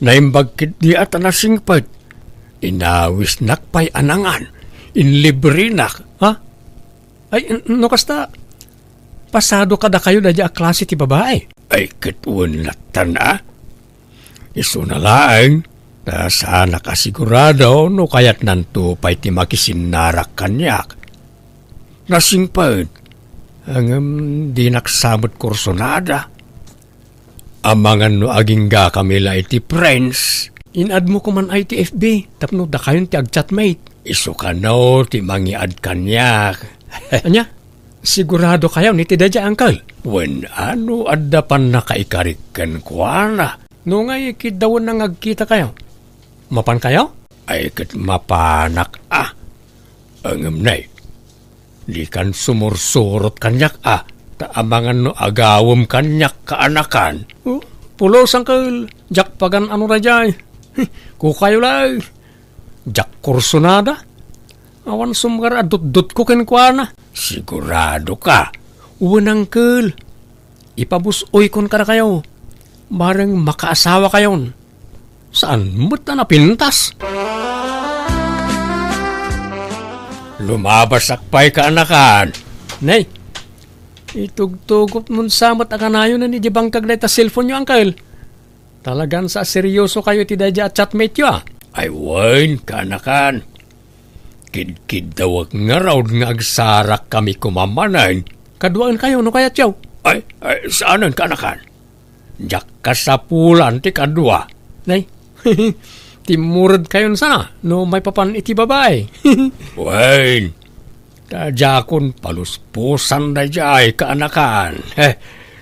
Naimbag ketdi a ta nasingpet. Inawisnak pay a nangan. Inlibrenak, ha? Ay, n-, no kasta, pasado kadakayo daydiay a klase ti babai? Ay, ket wen lattan, a? Isuna laeng, ta saanak a sigurado no kayatnanto pay ti makisinnarak kaniak. Nasingpet, ngem dinak sa met kursunada. Amangan no aginggakami la iti friends. In-add mo koman ay ti F B tapno dakayon ti agchatmate. Isu kano ti mangi-add kaniak. Ania? Sigurado kayo ni ti daydiay, uncle? Wen, ano adda pannakaikarik kenkuana? No ngay, kiddawen na nga agkita kayo. Mapan kayo? Ay, ket mapanak a. Ngem nay, dikan sumursurot kaniak a, ta amangan no agawem kaniak kaanakan. Oh, pulos, uncle, diak pagan-ano daydiay. Kukayo lay, diak kursunada. Awan sumgar a dutdotko kenkuana. Sigurado ka? Wen, uncle. Ipabus-oykon kadakayo. Bareng makaasawa kayon. Saan met a napintas? Lumabasak pay kaanakan. Nay, itugtugot mon sa met a kanayon ni di bangkag dayta cellphone yo, uncle. Talagan sa seryoso kayo iti daydiay a chatmate yo, a? Ay, wen, kaanakan. Kidkiddawek ngarud nga agsarak kami koma manen. Kaduaen kayo no kayatyo. Ay, ay, saanen, kaanakan. Diak kasapulan ti kadua. Nay, timmuredkayon sana no maipapan iti babai. Wen, ta diakon paluspusan daydiay kaanakan. He,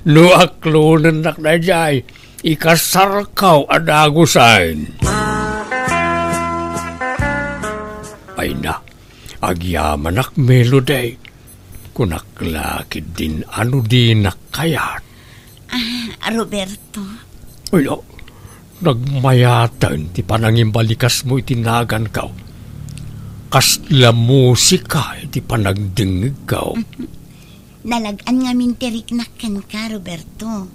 no aklonennak daydiay, ikasarkaw a dagusen. Ay na, agyamanak, Melody. Kunak la ketdin a no dinak kayat. Ah, Roberto. Ay, ah, nagmayaten ti panangimbalikasmo iti naganko. Kasla musika iti panagdengngegko. Nalag-an ngamin ti riknak kenka, Roberto.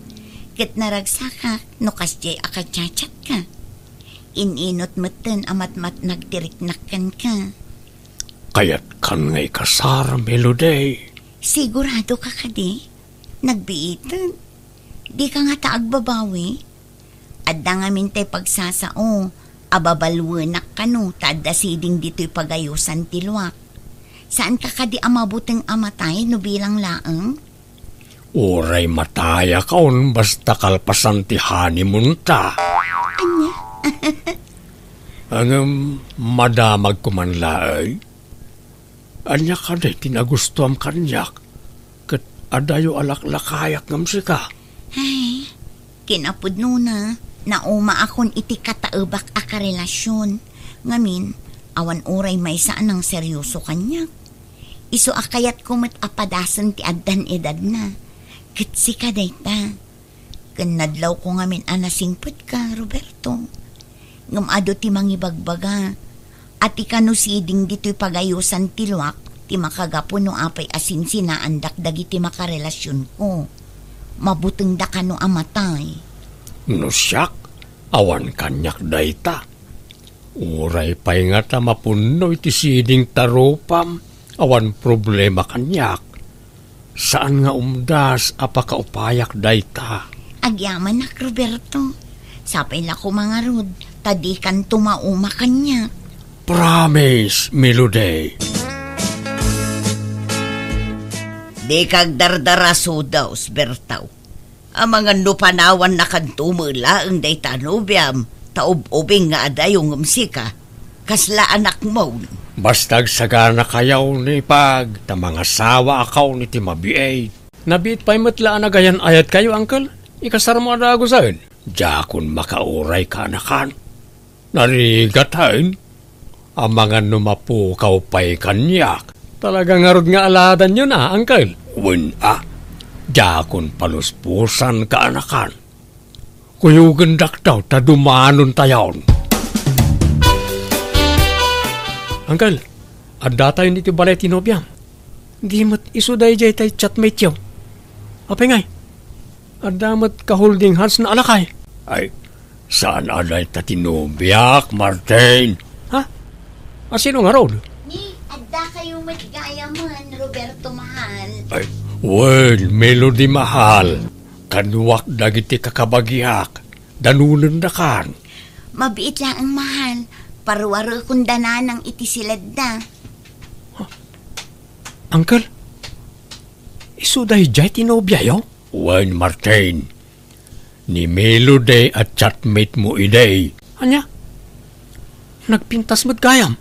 Ket naragsakak no kasdiay a kachachatka. In-inut metten a matmatnag ti riknak kenka. Kayatkan nga ikasar, Melody. Sigurado ka kadi? Nagbiiten. Dika ngata agbabawi? Adda ngamin tay pagsasao a babaluenak kano ta adda siding ditoy pagayosan ti luak. Saanka kadi a mabuteng a matay no bilang laeng? Uray matayakon basta kalpasan ti honeymoon ta. Ania? Ngem madamagko man laeng. Ania kadi ti nagustuam kaniak? Ket adayo a laklakayak ngem sika. Ay, kinapudnona, naumaakon iti kataebak a karelasion. Ngamin, awan uray maysa a nangserioso kaniak. Isu a kayatko met a padasen ti addan edadna. Ket sika dayta. Ken nadlawko ngamin a nasingpetka, Roberto. Ngem adu ti mangibagbaga a ti kano siding ditoy pagayosan ti luak ti makagapu no apay a sinsinaandak dagiti makarelasionko. Mabutengda kano a matay. No siak, awan kaniak dayta. Uray pay ngata mapunno iti siding ta rupam, awan problema kaniak. Saan nga umdas a pakaupayak dayta. Agyamanak, Roberto. Sapay la koma ngarud, ta dikanto mauma kaniak. Promise, Melody. Dika agdardara, Sudaw, Bertaw. Amangan no panawannakanto met laeng dayta a nobiam, ta ub-ubing nga adayo ngem sika, kasla anakmo. Basta agsaganakayo ni Pag, ta mangasawaakayon iti mabiit. Nabiit pay met la a nagayan-ayatkayo, Uncle. Ikasarmo a dagusen. Diakon makauray kaanakan. Narigaten, amangan no mapukaw pay kaniak. Talaga ngarud nga aladanyon a, Uncle. Wen a, diakon paluspusan kaanakan. Kuyogendak daw ta dumanontayon. Uncle, addatayon iti balay ti nobiam. Di met isu daydiay tay chatmate-yo. Apay ngay? Adda met ka-holding hands na alakay. Ay, saan a dayta ti nobiak, Martin? Ha? A, sino ngarud? Ni, addakayo met gayamen, Roberto mahal. Ay, wen, Melody mahal. Kaduak dagiti kakabagiak. Danonendakan. Mabiit laeng mahal. Paruarekon da nanang iti siledda. Uncle, isu daydiay ti nobiayo? Wen, Martin. Ni Melody a chatmate mo idi. Ania? Nagpintas met gayam.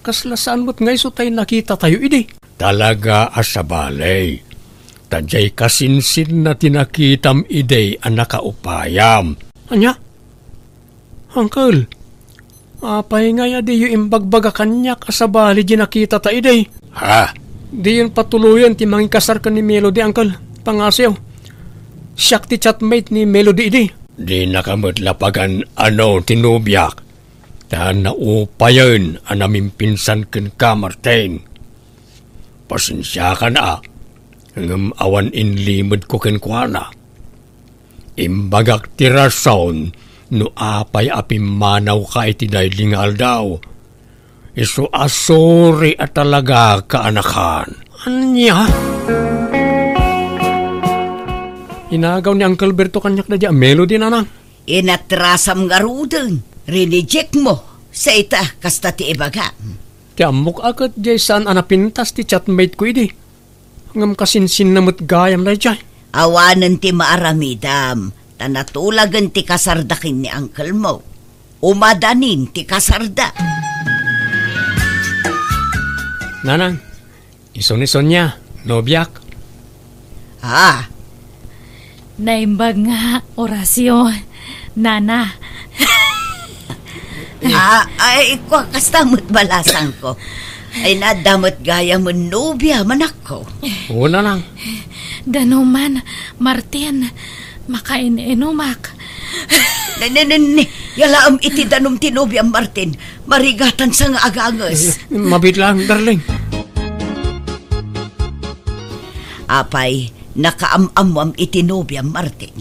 Kasla saan met nga isu tay nakitatayo idi? Talaga a sabali. Ta diay kasinsinna ti nakitam idi a nakaupayam. Ania? Uncle, apay ngay a diyo imbagbaga kaniak a sabali di nakitata idi? Ha? Diyon patuloyen ti mangikasar ken ni Melody, Uncle. Pangngasiyo. Siak ti chatmate ni Melody idi. Dinaka met la pagan-ano ti nobiak. Ta naupayen a namimpinsan kenka, Martin. Pasensiakan a, ngem awan inlimedko kenkuana. Imbagak ti rason no apay a pimmanawka iti daydi nga aldaw. Isu a sorry a talaga kaanakan. Ania? Inagaw ni Uncle Berto kaniak daydi a Melody, nanang. Inatrasam ngaruden, rinejectmo, sa ita, kasta ti ibagam. Ti ammok a ket diay saan a napintas ti chatmate ko idi. Ngem kasinsinna met gayam daydiay. Awanen ti maaramidam, ta natulagen ti kasarda ken ni uncle mo. Umadanin ti kasarda. Nanang, isu ni Sonia, nobiak. Ah. Naimbag nga, Horacio, nana. Ah, ay, kua, kasta met balasangko. Ay, nadda met gayam nobia, manakko. Oo, nanang. Danuman, Martin, makain-inumak. Ne, ne, ne, ne. Yalaem iti danum ti nobiam, Martin. Marigatan sa nga aganges. Mabiit lang, darling. Apay, nakaam-ammoam iti nobiam, Martin?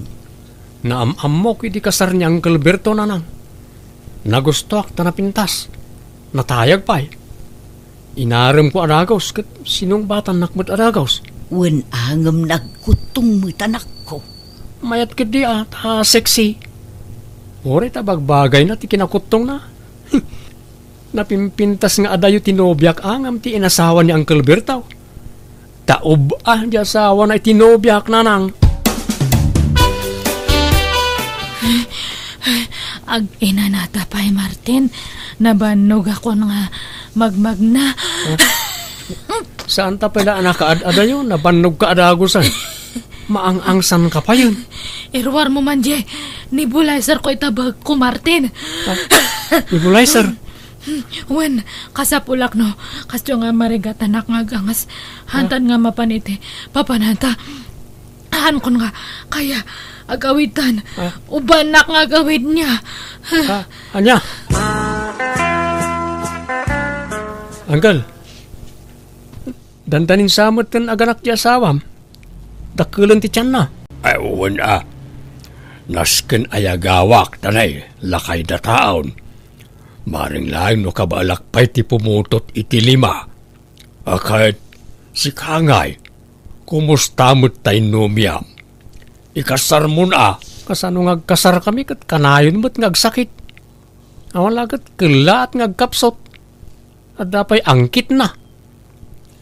Naam-ammok iti kasar ni Uncle Berto, nanang. Nagustoak ta napintas. Natayag pay. Inaremko a dagus ket sinungbatannak met a dagus. Wen a ngem nagkuttong met, anakko. Mayat ketdi a, ta sexy. Uray ta bagbagayna ti kinakuttongna. Napimpintas nga adayo ti nobiak a ngem ti inasawa ni Uncle Berto. Ta ub-a di asawana iti nobiak, nanang. Ag-inanata pay, Martin. Nabannogakon nga magmagna. Saan ta pala a nakaad-adayo? Nabannogka a dagusan. Maang-angsanka payen. Iruarmo man, Jay. Nebulizer ko ita bagko, Martin. Ah, nebulizer? Wen, kasapulak no, kasdiyo nga marigatanak nga aganges. Hantan nga mapan iti papananta. Haankon nga, kaya, agawidtan. Ah. Ubannak nga agawidna. Ah, ania? Uncle, dandanin sa met ken aganak ti asawam. Dakkelen ti tianna. Ay, wen a. Nasken a yagawak, ta nay, lakay dataon. Maring laeng no kabaelak pay ti pumutot iti lima. A ket, sika ngay, kumusta met tay nobiam? Ikasarmon a? Kasano nga agkasarkami ket kanayon met nga agsakit? Awan la ket kellaat nga agkapsut. Adda pay angkitna.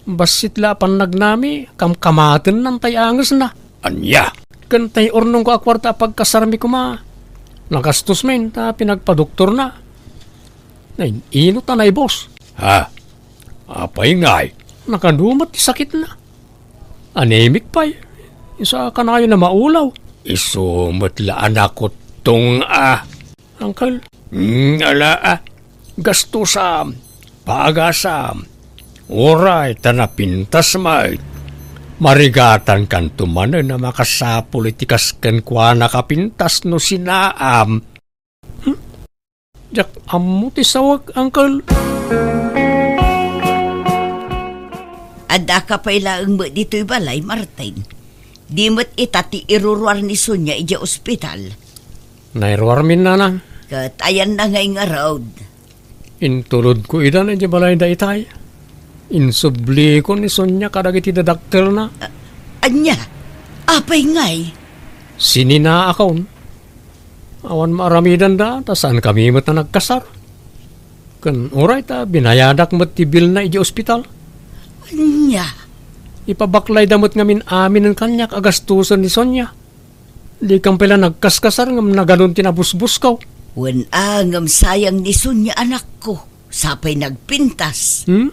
Bassit la a pannagnami, kamkamatennan tay angesna. Ania? Ken tay urnongko a kuarta a pagkasarmi koma, nagastos men ta pinagpadoktorna. Nain-inot a naibus. Ha? Apay ngay? Nakadu met ti sakitna. Anemic pay. Isu a kanayon a maulaw. Isu met la a nakuttong a. Uncle? Hmm, ala, ah. Gastusam, paagasam. Uray ta napintas met. Marigatankanto manen a makasapul iti kas kenkuana a pintas no sinaam. Hmm? Diak ammo ti sawek, Uncle. Addaka pay laeng met ditoy balay, Martin. Di met ita ti iruruar ni Sonia idiay ospital. Nairuarmin, nanang. Ket ayanna ngay ngarud? Intulodko ida idiay balayda itay. Insubliko ni Sonia kadagiti dadakkelna. A-, ania? Apay ngay? Sininaakon. Awan maaramidanda, ta saankami met a nagkasar. Ken uray ta binayadak met ti bilna idiay ospital. Ania? Ipabaklayda met ngamin aminen kaniak a gastusen ni Sonia. Dikan pay la nagkaskasar ngem naganon ti nabusbusko. Wen a, ngem sayang ni Sonia, anakko. Sapay nagpintas. Hmm?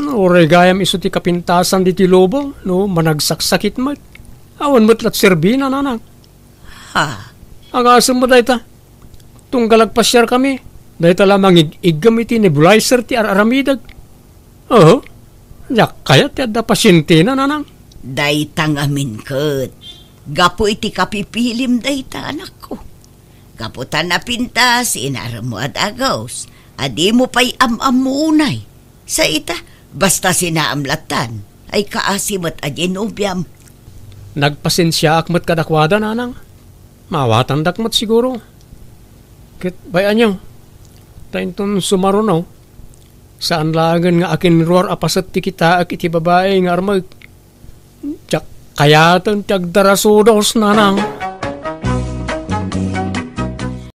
Uray gayam isu ti kapintasan ditoy lubong, no managsaksakit met. Awan met la ti serbina, nanang. Ha? Agasem met dayta. Tunggal agpasiarkami, dayta la mangig-iggem iti nebulizer ti ar-aramidek. Oho. Diak kayat ti adda pasientena, nanang. Dayta ngamin ket gapu iti kapipilim dayta, anakko. Gapu ta napintas, inaremmo a dagus, a dimo pay am-ammo unay. Sa ita, basta sinaam lattan, ay kaasi met a di nobiam. Nagpasensiaak met kadakuada, nanang. Maawatandak met siguro. Ket bay-anyo, ta inton sumaruno, saan laengen nga akinruar a paset ti kitaek iti babai nga armek. Diak kayaten ti agdarasudos, nanang.